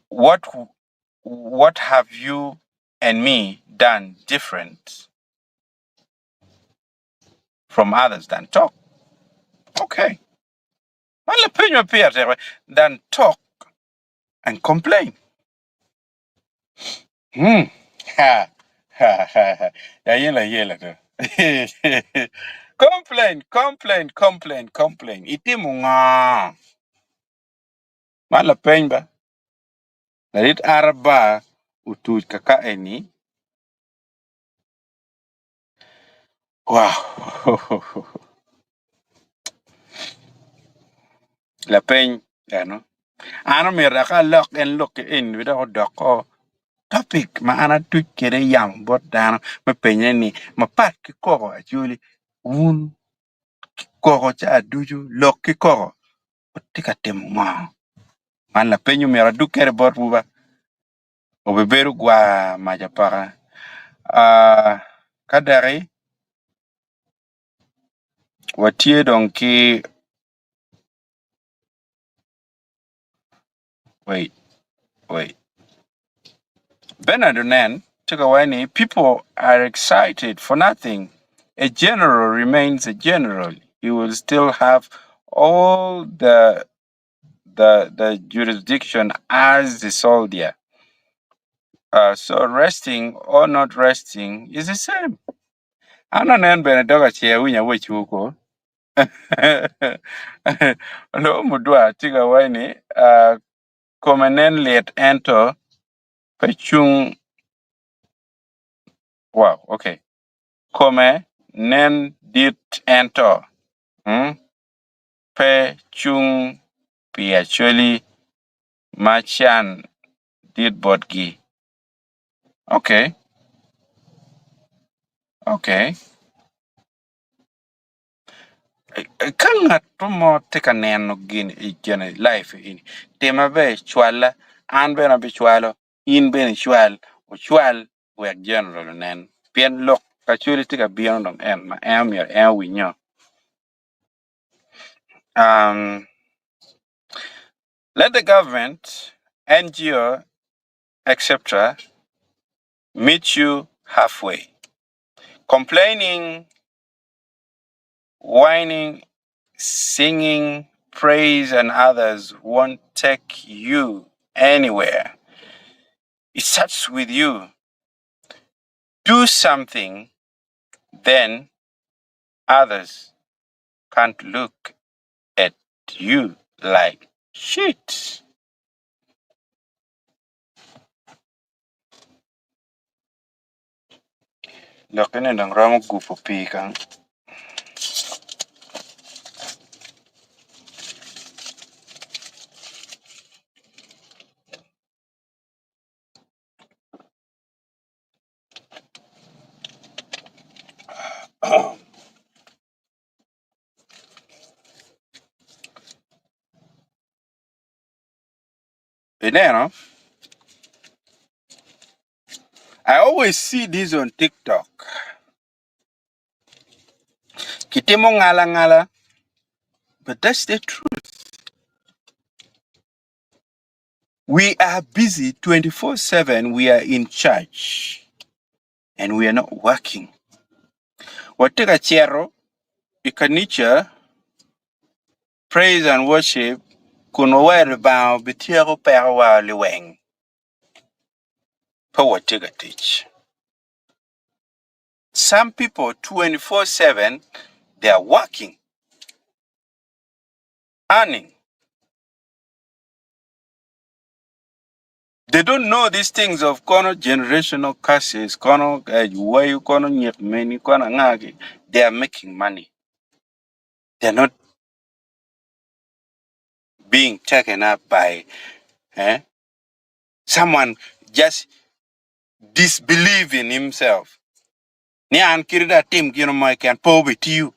what what have you and me done different from others than talk? Okay. Man lapeny ma pire tek we than talk and complain. Hmm. Ha ha ha ha. Ya yela yela to. Complain, complain, complain, complain. Itimo nga. Man lapeny ba? Ladit Araba otuc kaka eni. Wow. Lapeny eno. An omyero dok alok en lok ki eni dok odoko topic ma an atuc kwede yamo bot dano me penye ni mapat ki koko acholi wun koko ca ducu lok ki koko wutye ka timo ngo? Man lapeny omyero adug kwede botwu ba obibedo gwar mac apaka. Ah, ka daki watye dong ki wait wait Bernard Onen tye ka waco ni people are excited for nothing a general remains a general he will still have all the the the jurisdiction as the soldier uh, so resting or not resting is the same an anen bene dok acer winyo awecwu ko Loo mudwa tye ka waco ni uh, kome nen lit ento pe cung wow okay kome nen dit ento mm, pe cung pi acholi ma can dit botgi okay okay Ka ngat mo tye ka neno gin i kine life eni tima ber cwalla an bene abicwalo in bene icwal wucwal wek general onen pien lok Acholi tye ka bino dong en ma en myero en owinyo. Let the government, NGO etc meet you halfway. Complaining Whining, singing praise and others won't take you anywhere. It starts with you. Do something, then others can't look at you like shit. Lok-ni dong romo gubo pii kany. Ineno? I always see this on TikTok. Kitimo ngala ngala, but that's the truth. We are busy 24 7. We are in church and we are not working. Watye ka cito i kanica, praise and worship, kun wawero Lubanga obityeko pekowa liweng. Pe watye ka tic. Some people 24/7 they are working, earning. They don't know these things of kono generational curses, kono eh, wayo, kono nyek meni, kono angagi. They are making money. They're not being taken up by eh, someone just disbelieve in himself. Ni an kit dong atim gin mo keken pe obitiyo.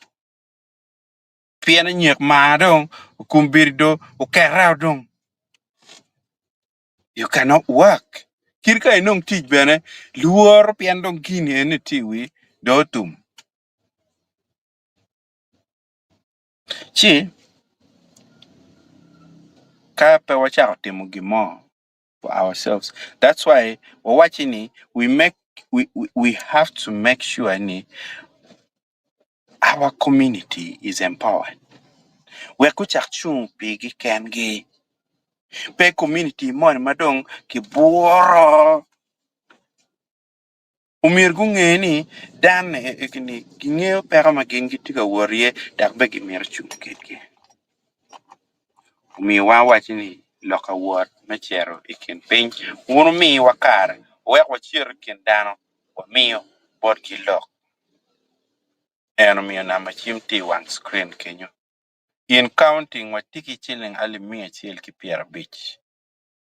Pien nyek mar dong okombeddi dong oketa dong. You cannot work. Kit ka inong tic bene lworo pien dong gini eni tye i wi dong otum. Ci. Ka pe wacako timo gin mo for ourselves that's why wawaci ni we make we, we, we have to make sure ni our community is empowered wek gucak cung pigi kengi pe community moni ma dong kibworo Omyero gunge ni dan ni gingeyo peko ma gin gitye ka wot iye dok bene gimito cung kwedgi. Omiyo wan wawaco ni lok awot me cito i kin piny wun wumiwa kare wek wacit i kin dano wamiyo botgi lok. En omiyo namba cim tye i wang screen kenyo. In counting watye ki ciling alip miya acel ki pyerabic.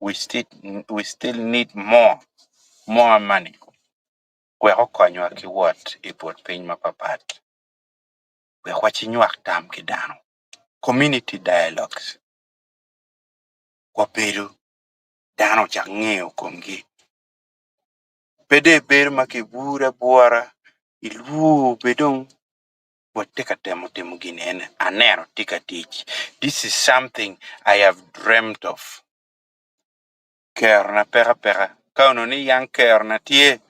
We still, we still need more, more money wek okonywa ki wot i but piny mapapat wek wacinywak tam ki dano. Community dialogues wabedo dano ocak ngeyo komgi. Pe dong ibedo ma kiburi abura ilwor be dong watye ka temo timo gin eni aneno tye ka tic this is something I have dreamt of kerona peke apeka ka onongo ni yang kerona tye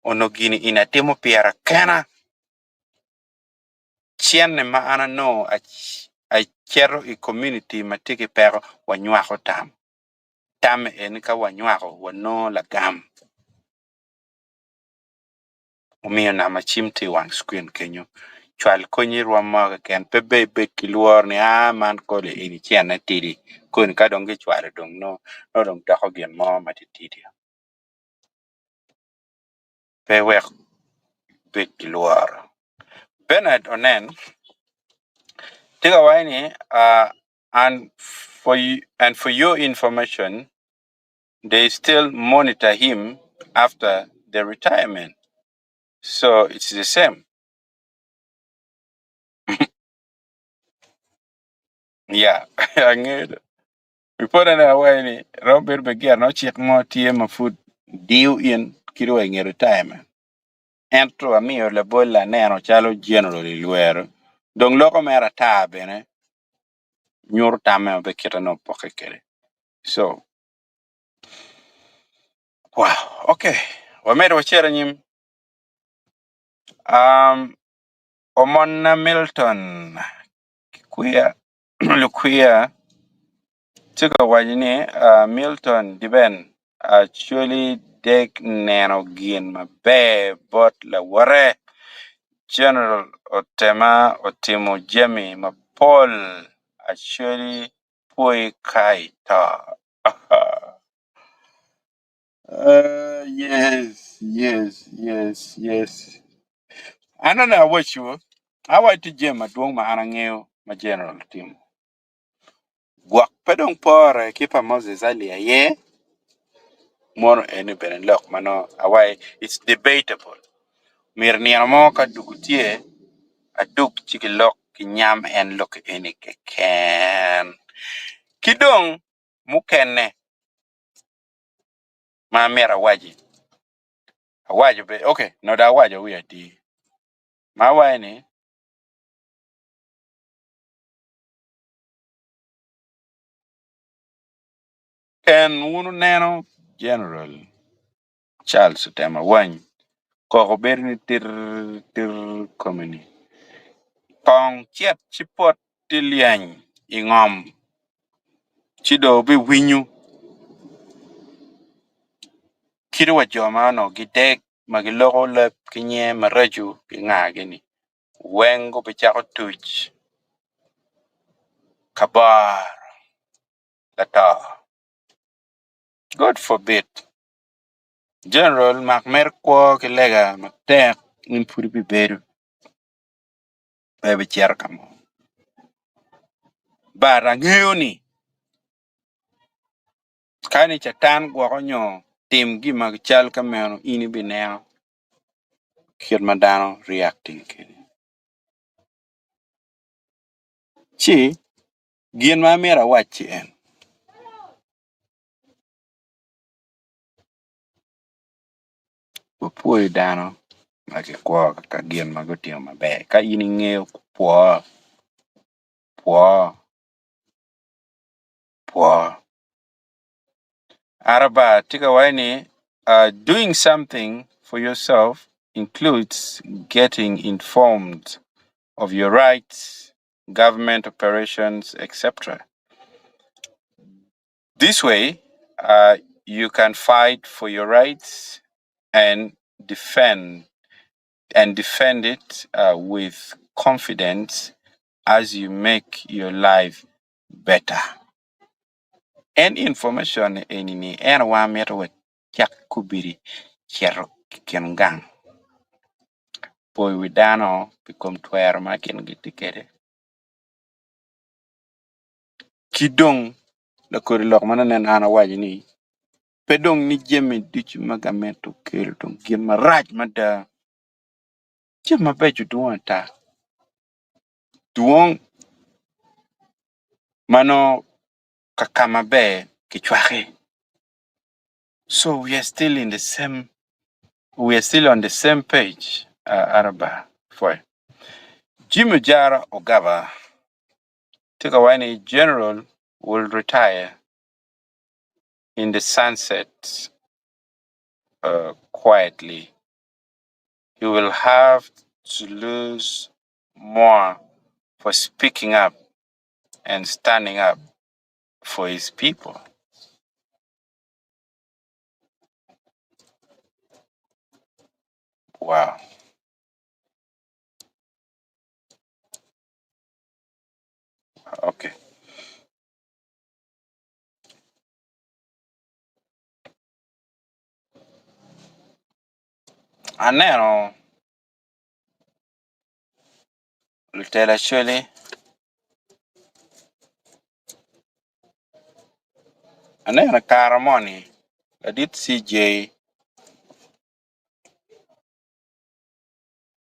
onongo gini eni atimo pira kena cene ma an anongo acito i community ma tye ki peko wanywako tam tam eni ka wanywako wanongo lagam. Omiyo namba cim tye i wang screen kenyo. Cwal konyi rwom mo keken pe ber ibed ki lworo ni aa man kodi eni cene tidi koni ka dong gicwalo dong nongo dong doko gin mo matitidi. Pe wek ibed ki lworo. Bernard Onen tye ka waco ni and for, and for your information they still monitor him after the retirement so it's the same yeah angeyo ripot ane awaco ni romo bedo bene gire nongo cik mo tye ma pud diyo in kadi wa inge retirement ento amiyo labol aneno calo general i lwero dong loko mere ata bene nyuto tamme ma pe kite nongo opokke kwede so Wow, okay. Wamedo wacito anyim. Um, Omonna Milton Kikwiya Lukwiya tye ka waco ni uh, Milton Diben actually dek neno gin maber bot lawote. General Otema otimo jami mapol actually pwoyi ka ito. Yes, yes, yes, yes. An onongo awaco, awaco tye jami madwong ma an angeyo ma General timo. Gwok pe dong pore ki pa Moses Ali aye, mono eni bene lok ma nongo awaco it's debatable. Myero nino mo ka dugu tye, adug ci gilok kinyam en lok eni keken. Ki dong mukene ma amito awaci, awaco be ok nongo dong awaco wi atir ma awaco ni en wun wuneno General Charles Otema Awany koko bedo ni tir tir kome ni kong cet ci pot tye lyeny i ngom ci dong wubiwinyo kadi wa jo ma onongo gideg ma giloko leb ki nyer maraco ki ngagi-ni weng gubicako tuc kabor lato God forbid General mak mere kwo ki lega matek in pud ibibedo pe ibicito ka mo but angeyo ni ka ni catan gwoko nyo tim gin ma cal ka meno in ibineno kit ma dano reacting kwede ci gin ma amyero awac-ci en Wapwoyo dano ma gikwo ka gin ma gutimo maber ka in ingeyo pwo, pwo. Pwo. Araba tye ka waco ni doing something for yourself includes getting informed of your rights, government operations, etc. This way, you can fight for your rights and defend it with confidence as you make your life better. En information eni-ni en wan mito wacak kobedi cito i kin gang poyo wi dano i kom twero ma gin gitye kwede ki dong lakodi lok ma nongo an awaco ni pe dong ni jami ducu ma gamente okelo dong gin marac mada jami mabeco dwong ata dwong ma nongo ka maber kicwaki so we are still in the same we are still on the same page Araba pwoyo. Jimmy Ojara Ogaba tye ka waco ni General will retire in the sunset quietly he will have to lose more for speaking up and standing up for his people. Wow. Okay. Aneno lutela acholi aneno i kare moni ladit CJ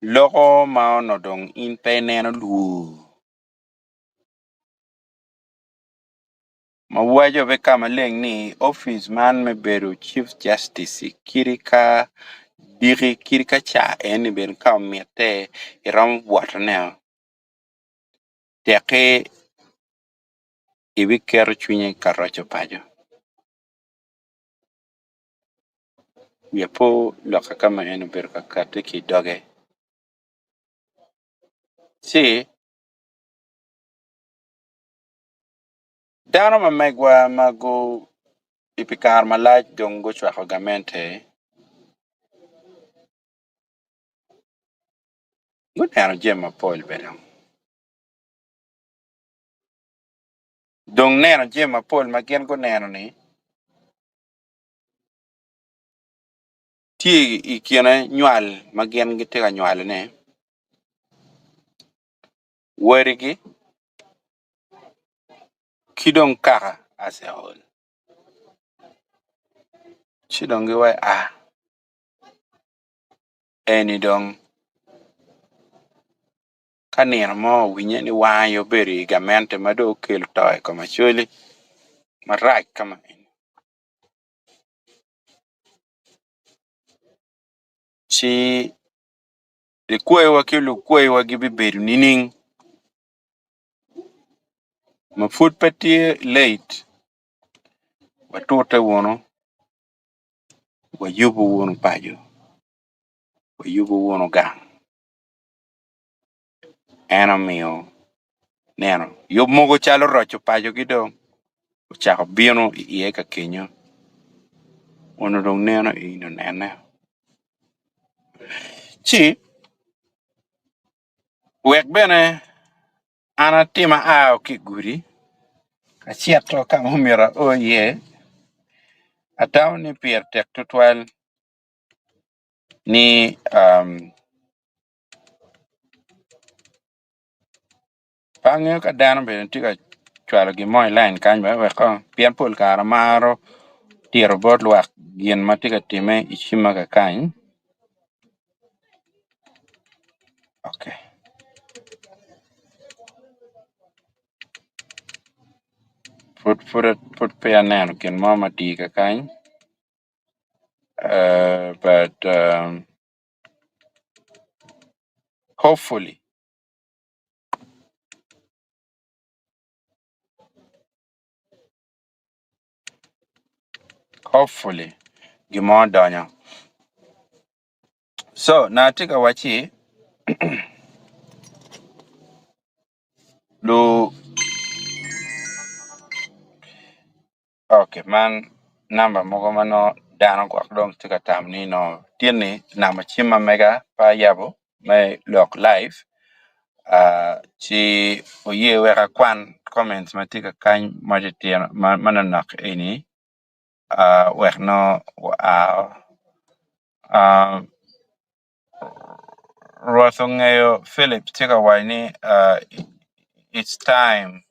loko ma onongo dong in pe ineno lwor ma waco bene ka maleng ni opic man me bedo cif justice kadi ka diki kadi ka ca eni bene ka omitte iromo bwotone tekki ibiketo cwinyi ka roco paco. Wiya po lokke ka ma en obedo ka kati ki i doge ci Dano ma megwa ma pi kare malac dong gucwako gamente guneno jami mapol bene dong neno jami mapol ma gin guneno-ni tye i kine nywal ma gin gitye ka nywalone wadigi ki dong kaka as a whole ci dong giwaco aa eni dong ka nino mo owinye ni wang aye obedo i gamente ma dong okelo to i kom Acholi marac ka ma eni ci likwayowa ki lukwayowa gibibedo nining? Ma pud pe tye late watute wunu wayubu wunu paco wayubu wunu gang en omiyo neno yub mogo calo roco pacogi dong ocako bino iye ka kenyo onongo dong neno eni onene ci Wek bene an atim aa ki i gudi acito ka ma myero ao iye, atamo ni pire tek tutwal ni pe angeyo ka dano bene tye ka cwalo gin mo i lain kany wek pien pol kare amaro tito bot lwak gin ma tye ka timme i cimma kakany. Pud peya aneno gin mo ma tye kakany but hopefully. Hopefully gin mo odonyo. So na atye ka wacci lu ok man namba mogo ma nongo dano gwok dong tye ka tamo ni nongo tin ni namba cim ma mega pe ayabo me lok live ci oye wek akwan comments ma tye ka kany ma titino ma nonok eni wek nongo oa Rwot ongeyo Philip tye ka waco ni it's time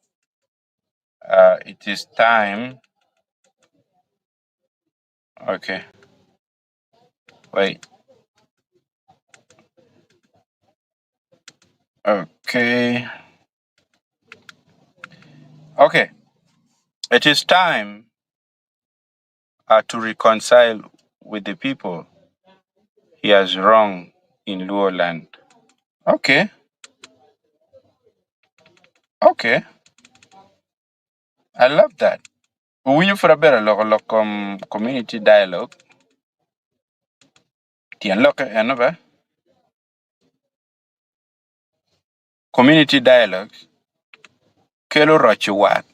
it is time okay wait okay okay it is time uh, to reconcile with the people he has wronged in Luo land. Okay, okay. I love that. Uwinyo pud aber aloko lok kom community dialogue. Tyen lokke eno ba? Community dialogue kelo roco wat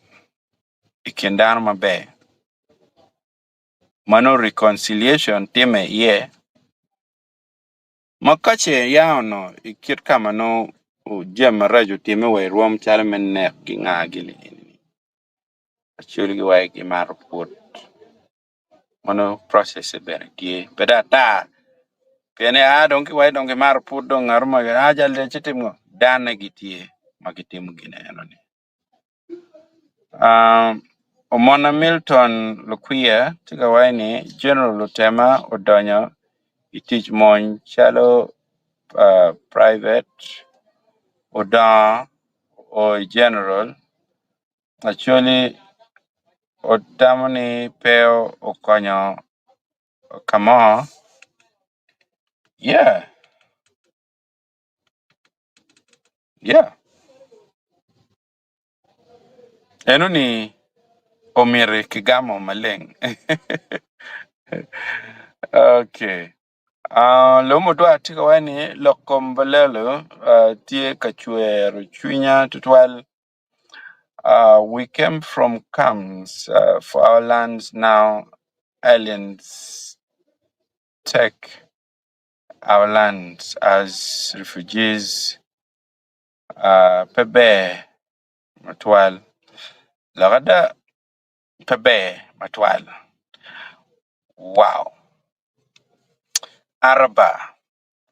i kin dano maber. Ma nongo reconciliation timme iye. Ma ka ce ya onongo i kit ka ma nongo jami maraco otimme wa i rwom calo me nek ki nga gini eni Acholi giwaco gimato pwod ma nongo process-se bene tye pe dong ata pien ni aa dong kiwaco dong kimato pwod dong ngat mo aa jal dong ci timo ngo danne gitye ma gitimo gin enoni. Omona Milton Lukwiya tye ka waco ni General Lutema odonyo i tic mony calo private odongo o i General Acholi otamo ni pe okonyo ka mo yeah yeah eno ni omiti kigamo maleng okay Lum odwar tye ka waco ni lok kom balelo tye ka cwero cwinya tutwal We came from camps for our lands now aliens take our lands as refugees pe ber matwal lok ada pe ber matwal wow Araba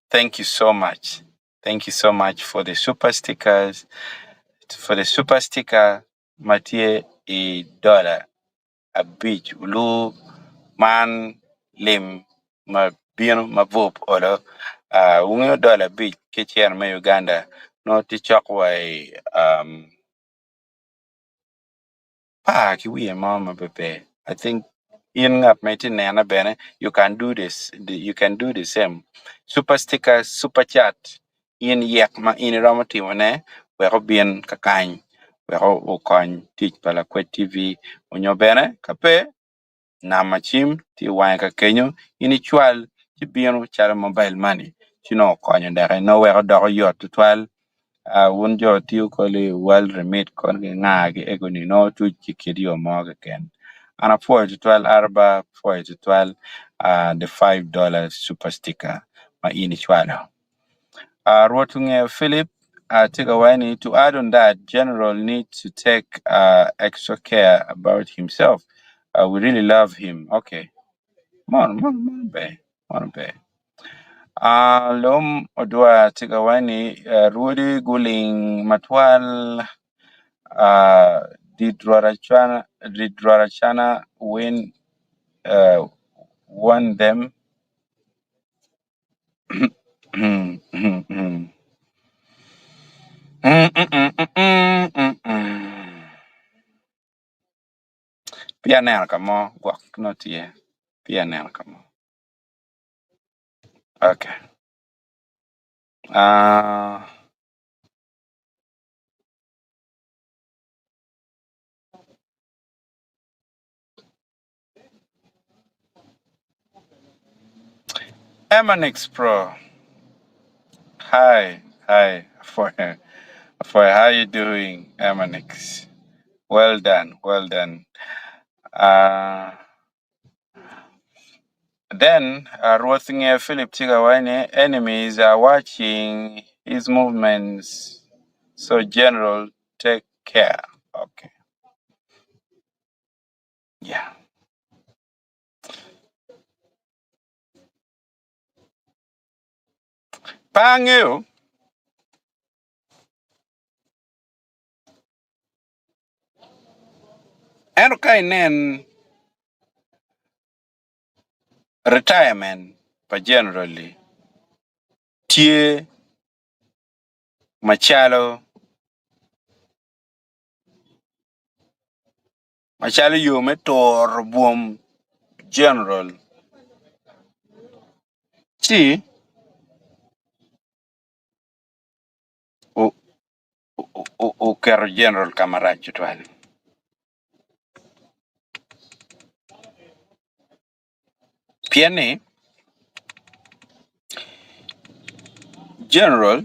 thank you so much thank you so much for the super stickers for the super sticker ma tye i dola abic olu man lim ma bino ma bup olo wungeyo dola abic ki cente me Uganda nongo tye cok wa i par ki wiye mo ma pe ber I think in ngat ma itye nene bene you can do this you can do the same super stickers super chat in yek ma in iromo timone wek obin kakany wek okony tic pa Lakwed TV onyo bene ka pe namba cim tye i wange ka kenyo in icwal ci bino calo mobile money ci nongo okonyo doki nongo weko doko yot tutwal wun jo tiyo kodi world remit koni ki nga ki ego ni nongo tuc ki kit yo mo keken an apwoyo tutwal Araba apwoyo tutwal the $5 super sticker ma in icwalo. Rwot ongeyo Philip tye ka waco ni to add on that general need to take extra care about himself we really love him okay mono mono mono ber mono ber Lum odwa tye ka waco ni rwodi guling matwal did Rwot Acana win won them Peya aneno ka mo gwok nongo tye peya aneno ka mo okay Emanix Pro, hi, hi, for, for how you doing, Emanix? Well done, well done. Then Rwoth nge Philip tye ka waco ni enemies are watching his movements so general take care. Okay. Yeah. Pe angeyo ento ka inen Retirement pa general-li tye macalo macalo yo me turo bwom general ci oketo general ka marac tutwal. Pien ni general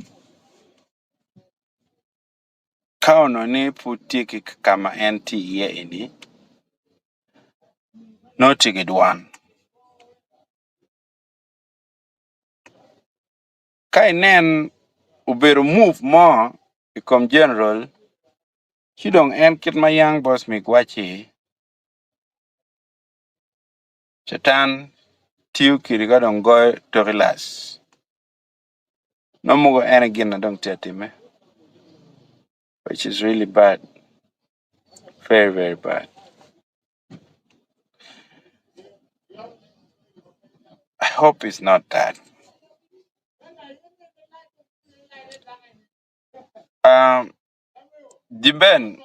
ka onongo ni pud tye ki ka ma en tye iye eni nongo tye ki dwon. Ka inen obedo move mo i kom general ci dong en kit ma yang Bosmic wacci Catan tiyo kwede ka dong goyo toki lac nongo mogo en aye gin na dong tye ka timme which is really bad very very bad. I hope it's not that. Um, Diben,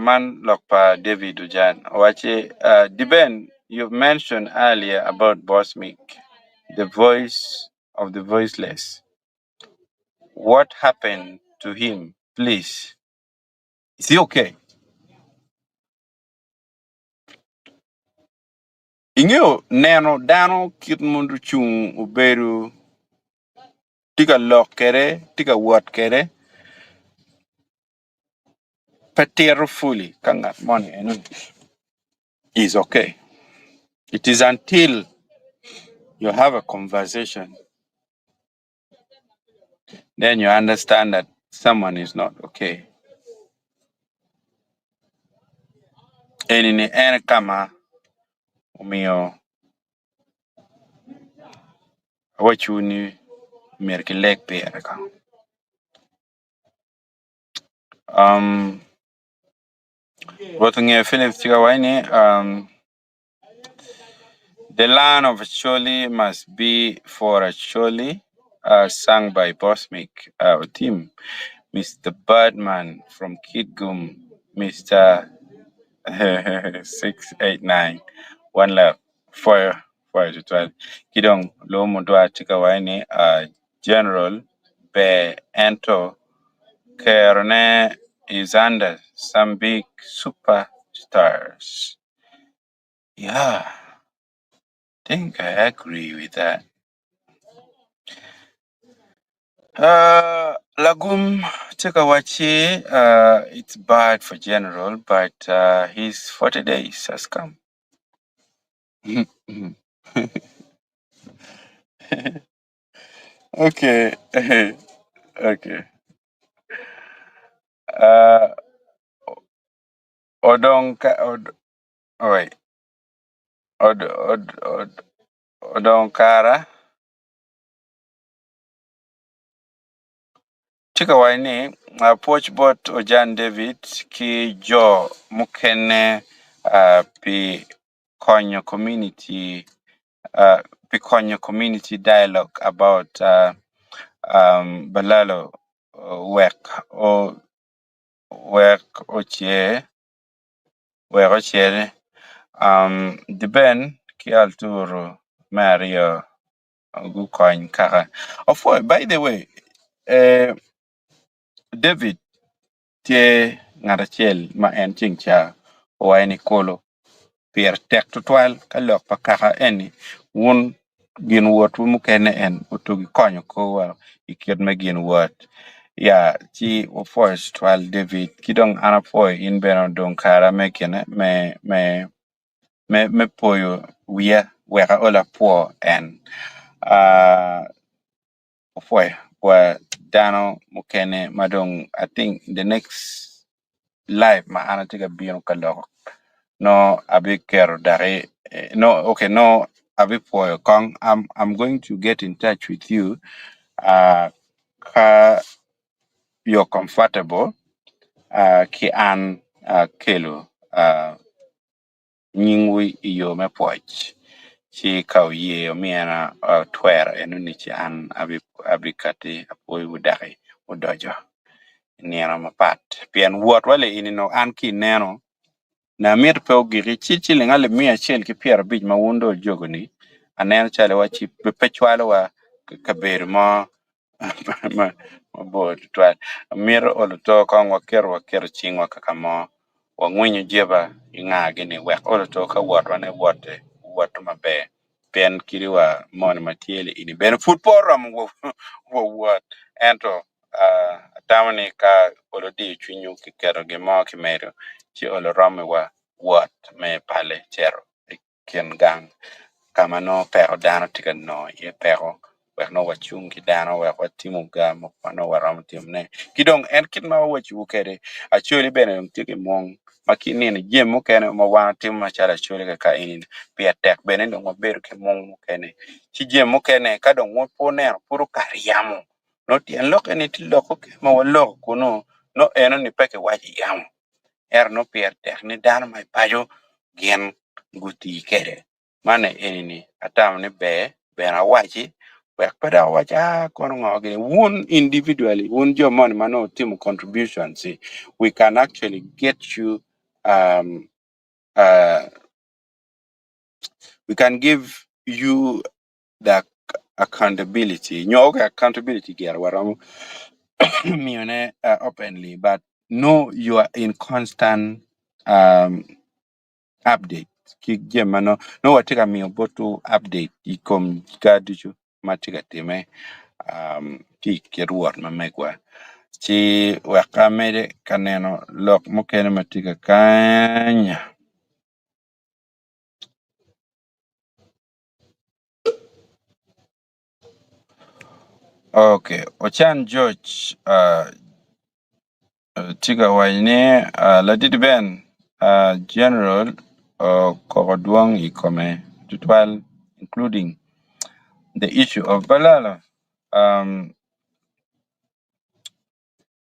man lok pa David Ojan owacci, Diben, you've mentioned earlier about Bosmic, the voice of the voiceless. What happened to him, please? Is he okay? Ingeyo neno dano kit ma ocung obedo tye ka lok kwede tye ka wot kwede pe tito fully ka ngat moni eno-ni is okay it is until you have a conversation then you understand that someone is not okay eni-ni en ka ma omiyo Awacciwu ni myero kileg pire kong. Um, Rwot ongeyo Philip ci ka waco ni um, The land of Acholi must be for Acholi, sung by Bosmic Otim, Mr. Birdman from Kitgum, Mr. 689, One Love. Pwoyo, pwoyo tutwal. Ki dong lubo mudwar tye ka waco ni General ber ento kerone is under some big super stars. Yeah, I think I agree with that. Lagum tye ka wacci it's bad for General but his 40 days has come. Okay, okay. Odong ka od wait. Od od od odong kara Tye ka waco ni, Pwoc bot Ojan David ki jo mukene pi konyo community pi konyo community dialogue about Balalo wek ocer Deben ki Alturu me aryo gukony kaka. Opwoyo by the way David tye ngat acel ma en ceng ca owaco ni kolo pire tek tutwal ka lok pa kaka eni wun. Gin wotwu mukene en otugi konyo korwa i kit me gin wot ya ci wapwoyo tutwal David ki dong an apwoyo in bene odong kara me kine me me me me poyo wiya wek aol apwo en aa opwoyo wa dano mukene ma dong I think the next live ma an atye ka bino ka lok nongo abiketo doki no okay nongo abipwoyo kong I'm I'm going to get in touch with you uh, ka you're comfortable uh, ki an uh, kelo uh, nyingwu i yo me pwoc ci ka oye omyena twero eno-ni ci an abikati apwoyowu doki odoco i nino mapat pien wotwa lieni nongo an ki ineno na mito pe ogiki ci ciling alip miya acel ki pyerabic ma wun dong wujogo-ni aneno calo iwaci pe cwalowa kabedo mo mabor tutwal amito olo to kong waketo waketo cingwa ka ka mo wangwinyo jeba ki nga gini wek olo to ka wotwa ne wote woto maber pien kadi wa moni ma tye eni bene pud pe oromo wa wot ento atamo ni ka olo diyo cwinywu ki keto gin mo ki medo ci olo romiwa wot me pale cito i kin gang ka ma nongo peko dano tye ka nongo iye peko wek nongo wacung ki dano wek watimo ga mogo ma nongo waromo timone ki dong en kit ma wawacowu kwede Acholi bene dong tye ki mung ma ki nino jami mukene ma wan watimo macalo Acholi kaka eni pire tek bene ni dong wabedo ki mung mukene ci jami mukene ka dong pe wuneno pud okato yamo nongo tyen lokke ni tye lok mukene ma waloko kunu nongo enoni pe kiwaco i yamo. Ento nongo pire tek ni dano ma i paco gin guti kwede. Man eni atamo ni ber bene awaci wek pe dok awac aa kono ngo gini wun individually wun jo moni ma nongo wutimo contributions we can actually get you we can give you the accountability nyo okay accountability gire waromo miyone openly but know you are in constant update ki jami ma nongo nongo watye ka miyo botwu update i kom ga ducu ma tye ka timme ki i kit wot ma megwa ci wek amedde ka neno lok mukene ma tye kakany. Okay, Ocan George tye ka waco ni ladit Ben General okoko dwong i kome tutwal including the issue of Balalo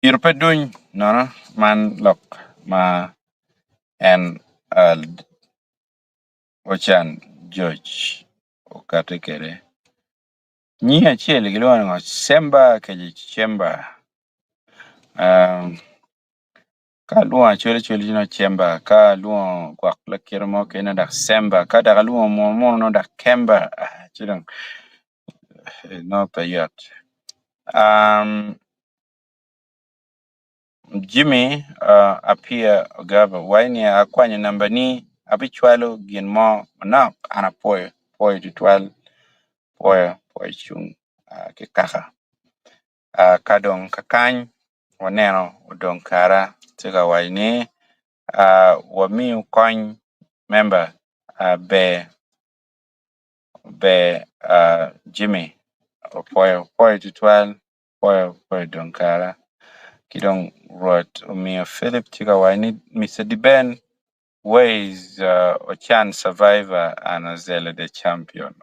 ito pe duny nono man lok ma en Ocan George okati kwede. Nyinge acel kilwongo ni ngo Cemba kece Cemba ka alwongo acwali acwali ci nongo Cemba ka alwongo gwok lakite mo kene nongo dok Cemba ka dok alwongo muno muno nongo dok Kemba ci dong nongo pe yot. Jimmy Apia Ogaba waco ni akwanyo namba ni abicwalo gin mo manok an apwoyo apwoyo tutwal apwoyo apwoyo cung ki kaka ka dong kakany waneno odong kara tye ka waco ni wamiyo kony memba ber ber Jimmy opwoyo apwoyo tutwal. Apwoyo apwoyo dong kara ki dong Rwot omiyo Philip tye ka waco ni Mister Deben where is Ocan survivor and Ozelle the champion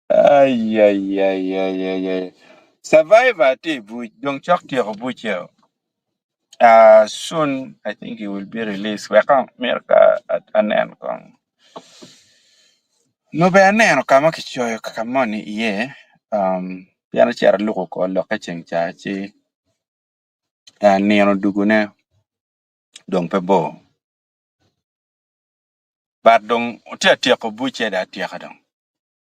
ayayayayaya survivor tye i buc dong cok tyeko bucce o soon I think he will be released wek kong myero ka anen kong. Nongo bene aneno ka ma kicoyo ka moni iye pien acito aluko kor lokke ceng ca ci nino dugone dong pe bor but dong tye ka tyeko bucce dong atyeka dong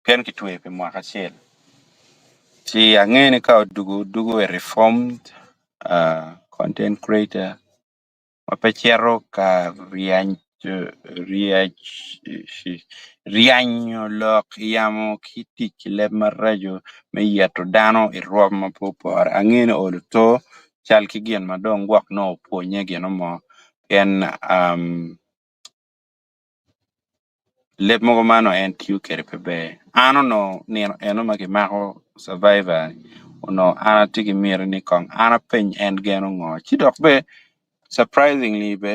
pien kitweyo pi mwaka acel ci angeyo ni ka odugo dugo a reformed content creator ma pe cito ka Ryanyo lok i yamö kï tic kï lëb maraco më yëtö dhanö ï rwöm na pe opore ange nï olo thon cal kï gin na dong gwök nwongo opwonye gïnï mö pïën lëb mökö na nwongo ën tio ködë pe bër. An onwongo nïnö eno na kï makö Survivor onwongo an atye kï miti nï köng an apeny ën geno ngö cë dök be surprisingly be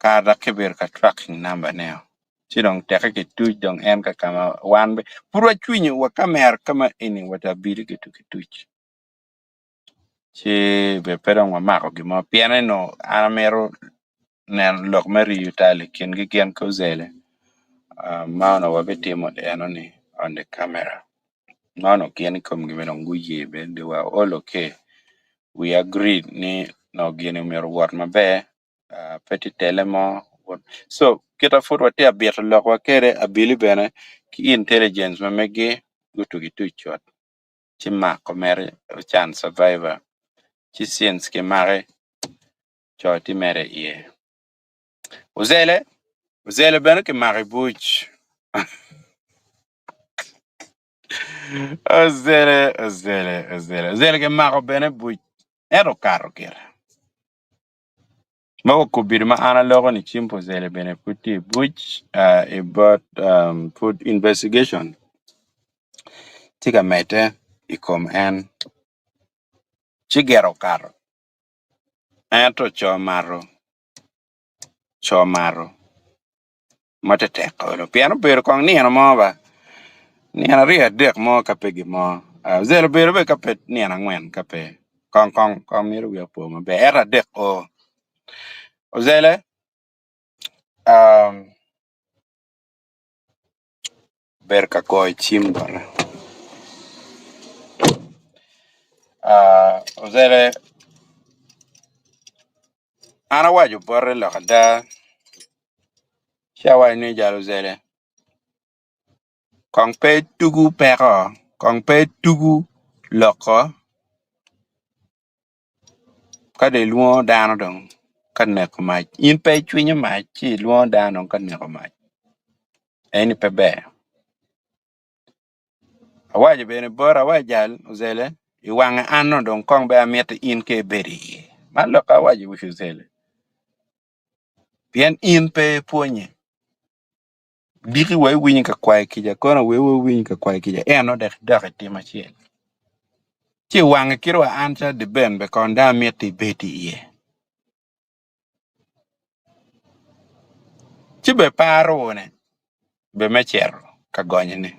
kara dök kïbedo ka tracking namba nëö cë dong tëkï kï tuc dong ën kakama wan pud wacwinyo wa kamera kama eni wa abili gituc kituc cë be pe dong wamakö gin mörö pïën onwongo an amïtö nënö lok më rio tal ï kin-gï gïn k'Ozele ma onwongo wabi tïmö ënön ni on the camera ma onwongo gïn kïkomgï mene dong guye they were all okay we agreed nï nwongo gin ni myero owot na bër pe tye tëlë mörö co kite na pud watye ka bïtö lokwa ködë abili mene kï intelligence na mëgï gutuko tuc cöt cë makö mërë can Survivor cë since kï makï cö tye mërë ïë. Ozele Ozele mene kï makö ï buc Ozele Ozele Ozele Ozele kï makö bene ï buc ëntö okatö gire Mogo okobedo na an aloko nï cim p'Ozele mene pud tye ï buc ï both pud investigation tye ka mëdë ï kom ën cë gire okatö ëntö cö matö cö matö ma tëtëk olo pïën obedo köng nïnö mö ba nïnö arïö adek mö ka pe gin mörö Ozele obedo be ka pe nïnö angwën ka pe köng köng mïtö wia opo na bër ëntö adek o Ozele obedo ka göö cim böta Ozele an awacö bötë lök ada cë awacö nï jal Ozele köng pe itugu pëkö köng pe itugu loko ka dong ilwongo dhanö dong ka neko mac in pe ïcwinyo mac cë ilwongo dhanö dong ka neko mac eni pe bër. Awacö bene bote awacö jal Ozele ï wangë an nön dong köng ba amïtö in ke ibed ïë man lok awacö ï wi Ozele pïën in pe ipwonye diki wa iwinyo ka kwaö kïca kono awobe iwinyo ka kwaö kïca ënë nwongo dök ïdök ï tïm acël cë ï wangë kite wa an calö Deben be köng dong amïtö ibed ïë cë be parö une be më cïtö ka gönyö-ni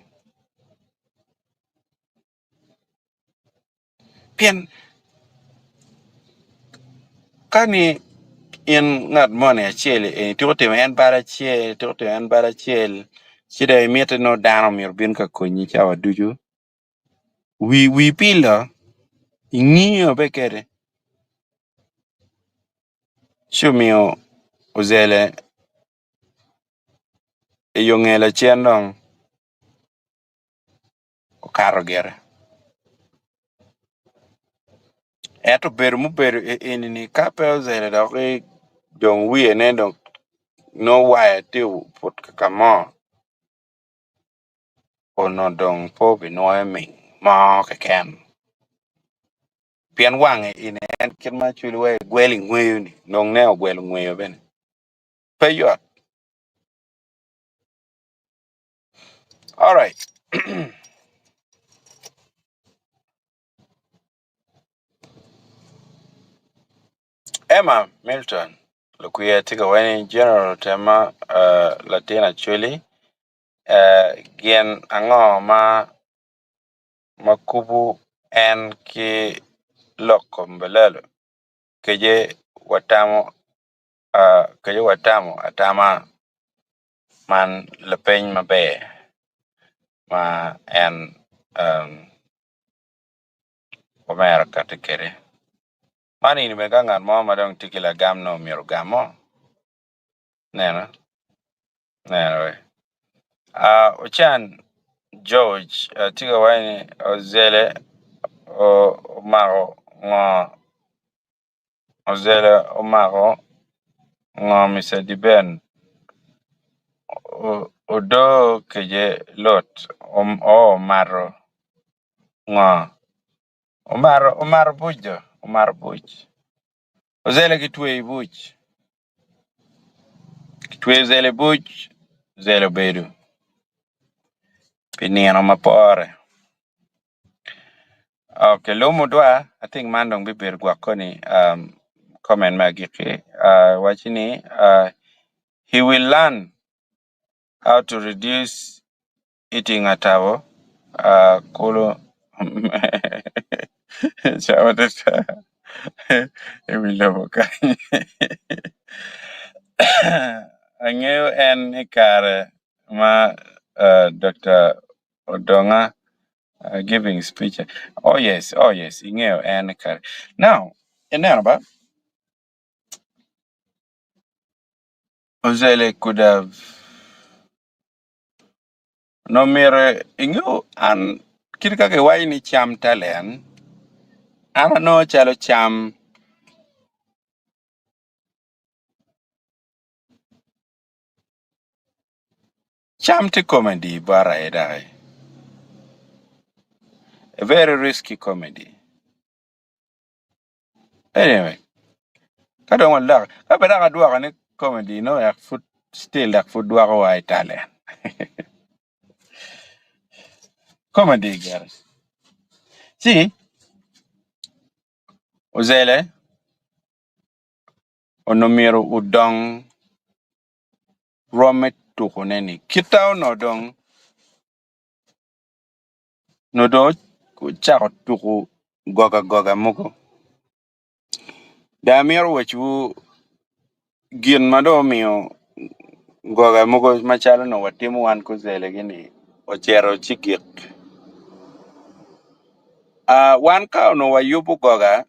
pïën ka ni in ngat moni acël eni tuko tïmö ën bal acël tuko tïmö ën bal acël cë dong ïmïtö nï dhanö myero obin ka konyi cawa ducu wii pïlö ingio be këdë cë ömïö Ozele ï yoo nge lacen dong okatö gire ëntö bedo m'obedo eni ka pe Ozele dökï dong wie nën dong nwongo waya tye oput ka mö onwongo dong pe obinwongo mïng mörö këkën pïën wangë eni ën kit ma Acholi wacö ï gwëlö ï ngweo ni dong ne ogwëlö ngweo mene pe yot. Alright. Emma Milton Lukwiya tye ka waco ni General Tema latin Acholi gin ango ma kubo en kï lok kom balalo kece watamo atama man lapeny na bër ma ën omera okati ködë man eni bene ka ngat mörö na dong tye kï lagam nwongo myero ögamö ënënö Ocan George tye ka waco nï Ozele ömakö ngö Ozele ömakö ngö Mr Deben Odoo kece lot omato ngo? Omato buc do, omato buc. Ozele kitweyo i buc, kitweyo ozele i buc, ozele obedo pi nïnö na pore. Ok lumo dwa I think man dong bibedo gwök koni comment më agiki waco nï he will learn how to reduce eating atabo kulu i wi lobo kany Angeo ën ï karë ma Dr. Odonga giving speech oh yes oh yes ingeo ën ï karë now ïnënö ba Ozele could have Onongo myero ingeo an kit kaka iwaco nï cam talen an anongo calö cam cam tye comedy bota daki a very risky comedy anyway ka dong waloko ka pe dok adwoko ni comedy nongo wek pud still dok pud dwoko wa i talen comedy gire ci ozele onongo myero odong rwom me tukone ni kita onongo dong onongo dong ocako tuko gogagoga mogo dong amito wacciwu gin ma dong omiyo goga mogo macalo onongo watimo wan ki ozelegi-ni ocito ci gik wan ka onongo wayubo goga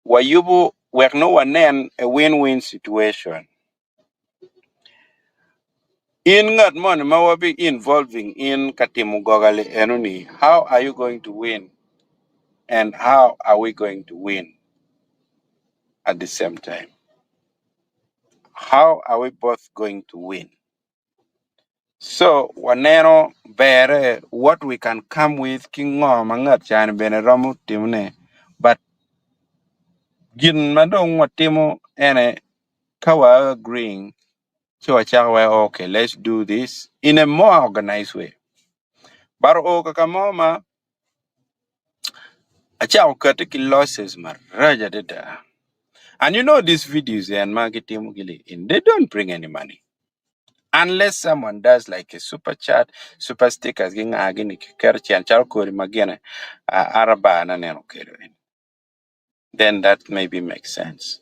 wayubo wek nongo wanen a win-win situation In ngat moni ma wabi involving in ka timo goga li eno ni how are you going to win and how are we going to win at the same time how are we both going to win so waneno bere what we can come with ki ngo ma ngat cani bene romo timone but gin ma dong watimo ene ka wa agreeing ci wacako wai okay let's do this in a more organized way but oo kaka mo ma acako kati ki losses marac adada and you know these videos en ma gitimo gili in they don't bring any money unless someone does like a super chat super stickers gi nga gini kiketo cen calo kodi ma gine araba na neno okelo ni then that maybe makes sense.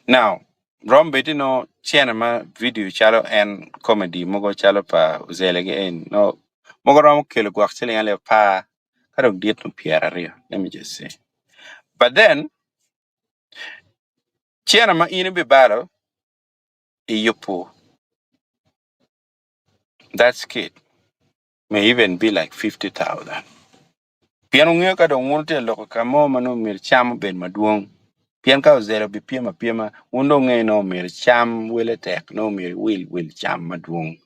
Now, rom bedi no cene ma video calo en comedy mogo calo pa Ozele gi en no mogo romo kelo gwok ciling alip apar ka dong dit no 20 let me just say. But then cene ma in ibibalo iyubo that skit may even be like 50,000. Pien wungeyo ka dong wun wutye ka loko ka mo ma nongo myero cam obed madwong, pien ka ozelo bipyem apyema, wun dong wungeyo ni nongo myero cam wele tek, nongo myero iwil wil cam madwong.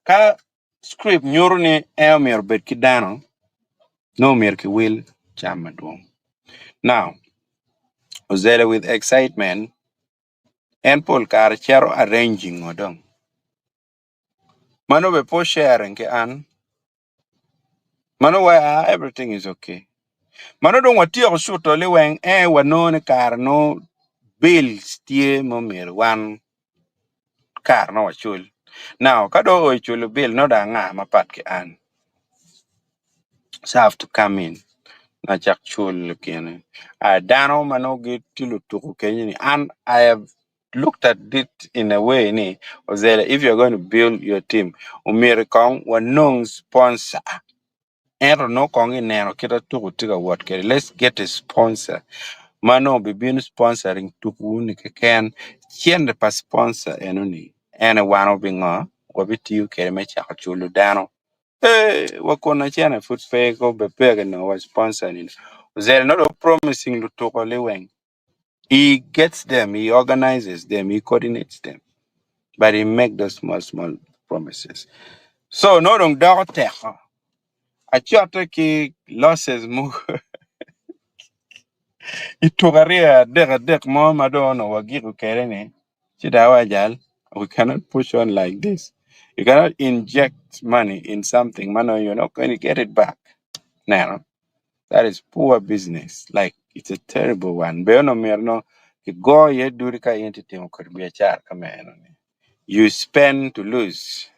Ka script nyuto ni en myero obed ki dano, nongo myero kiwil cam madwong. Now, ozelo with excitement, en pol kare cito arranging o dong. Mano be po sharing ki an. Mano wai ah everything is okay. Mano dong watyeko cuto liweng eh wanongo ni kare no bills tye ma omyero wan kare no wacul. Now ka dong oo i culo bill nongo dong anga mapat ki an. So I have to come in acak culo gini. Ah dano ma nongo gitye lutuku kenyo ni an I have looked at it in a way ni Ozele if you're going to build your team omyero kong wanong sponsor ento nongo kong ineno kit ma tuko tye ka wot kwede let's get a sponsor ma nongo obibino sponsoring tuko ni keken cente pa sponsor eno ni en aye wan wabingo wabitiyo kwede me cako culo dano ee wakona cene pud pe ko be peke nongo wa sponsor ni Ozele nongo dong promising lutuko liweng. He gets them, he organizes them, he coordinates them, but he make those small small promises. So no dong doko teko. Acotte ki losses mogo i tuko aryo adek adek mo ma dong onongo wagiko kwede ni ci dong awajal we cannot push on like this. You cannot inject money in something ma nongo you're not going to get it back. Neno, that is poor business. Like it's a terrible one. Be onongo myero nongo kigo iye dudi ka in itye timo kodi biacara ka me eno-ni. You spend to lose.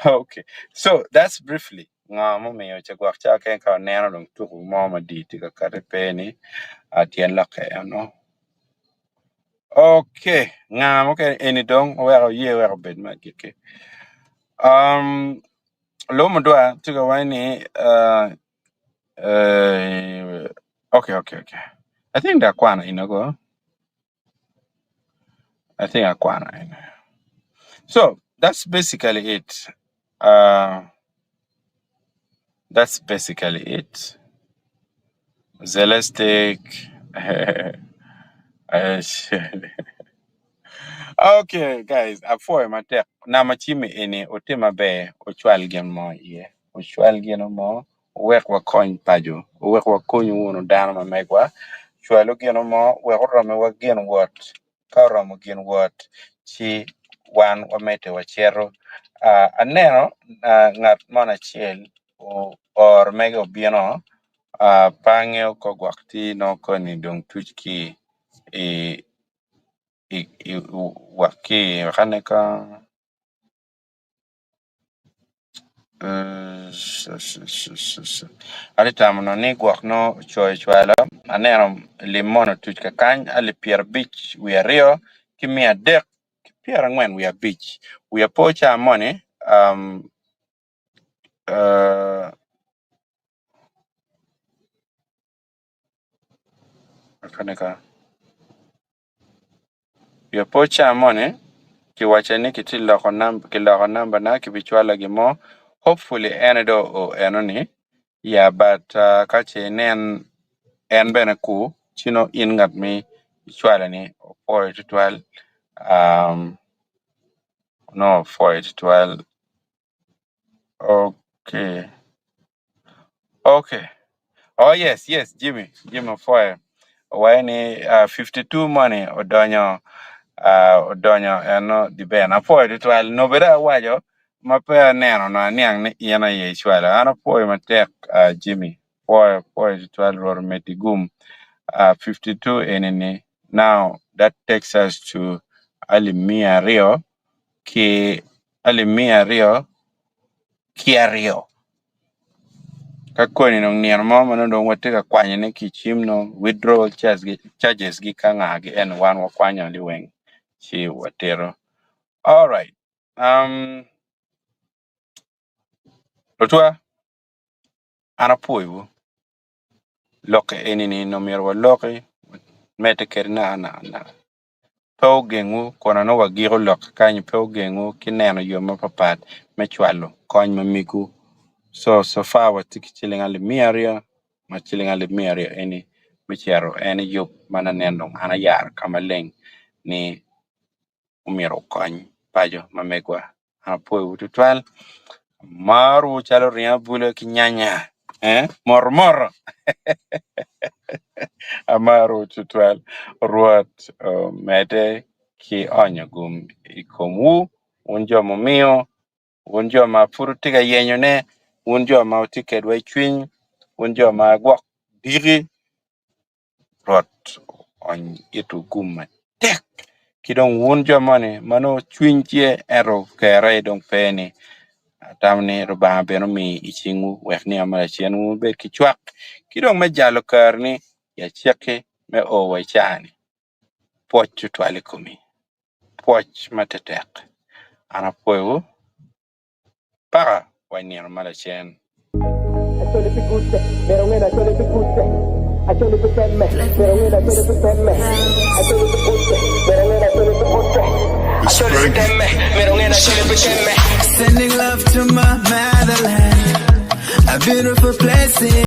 Okay, so that's briefly ngo mumiyo ca gwok ca keken ka waneno dong tuko mo madit tye ka kati pe ni tyen lokke eno. Okay, nga mukene eni dong oweko ye wek obed me agikki. Um, Lumo dwa tye ka waco ni okay, okay, okay. I think akwano enogo. I think akwano eno. So that's basically it. That's basically it. Zelestic. Okay guys, apwoyo matek. Nama cim eni otim maber, ocwal gin mo iye. Ocwal gin mo wek wakony paco, wek wakony wunu dano ma megwa. Cwalo gin mo wek oromiwa gin wot. Ka oromo gin wot ci wan wamedde wacito. Aneno ngat mono acel ooro mege obino pe angeyo ka gwok tye nongo koni dong tuc ki i wak ki wek ane ka Atye tamo nongo ni gwok nongo ocoyo cwalo aneno lim moni otuc kakany alip pyerabic wiye aryo ki miya adek ki pyerangwen wiye abic wiya po ca moni Wiya po ca moni kiwacca ni kitye loko nambana kibicwala gin mo hopefully en aye dong oo enoni ya but ka ce inen en bene kur ci nongo in ngat ma icwalo-ni opwoyo tutwal nongo opwoyo tutwal okay okay oh yes yes Jimmy Jimmy opwoyo owaco ni 52 moni odonyo odonyo eno diber apwoyo tutwal nongo bene awaco ma pe aneno onongo aniang ni in aye icwalo an apwoyo matek Jimmy apwoyo apwoyo tutwal Rwot omedi gum 52 eni ni now that takes us to alip miya aryo ki alip miya aryo ki aryo. Ka koni dong nino mo ma nongo dong watye ka kwanyone ki i cim nongo withdrawal charges gi ka nga gi eni wan wakwanyo liweng ci watito. Alright, lutwa an apwoyowu lok eni-ni nongo myero waloki wamedde kwede nakanaka. Pe ogengwu kun nongo wagiko lok kany pe ogengwu ki neno yo mapapat me cwalo kony ma mego. So, so far watye ki ciling alip miya aryo ma ciling alip miya aryo eni me cito en i yub ma aneno dong an ayaro ka maleng ni omyero okony paco ma megwa. An apwoyowu tutwal amarowu calo ringo abula ki nyanya moro moro amarowu tutwal Rwot omedde ki onyo gum i komwu wun jo mumiyo wun jo ma pud wutye ka yenyone wun jo ma wutye kwedwa i cwiny wun jo ma gwok diki Rwot oony itwu gum matek ki dong wun jo moni ma nongo cwiny tye ento kere dong pe ni atamo ni Lubanga bene omi i cingwu wek nino ma lacen wun wubed ki cwak ki dong me jalo kerni i acakki me o wa i caa-ni. Pwoc tutwal i komi, pwoc matetek. An apwoyowu. Paka wa i nino ma lacen. Acholi pi kutte, myero onge ni acholi pi kutte. Acholi pi temme, myero onge ni acholi pi temme. Acholi pi kutte, myero onge ni acholi pi kutte. Acholi pi temme, myero onge ni acholi pi temme. Sending love to my motherland, a beautiful place in.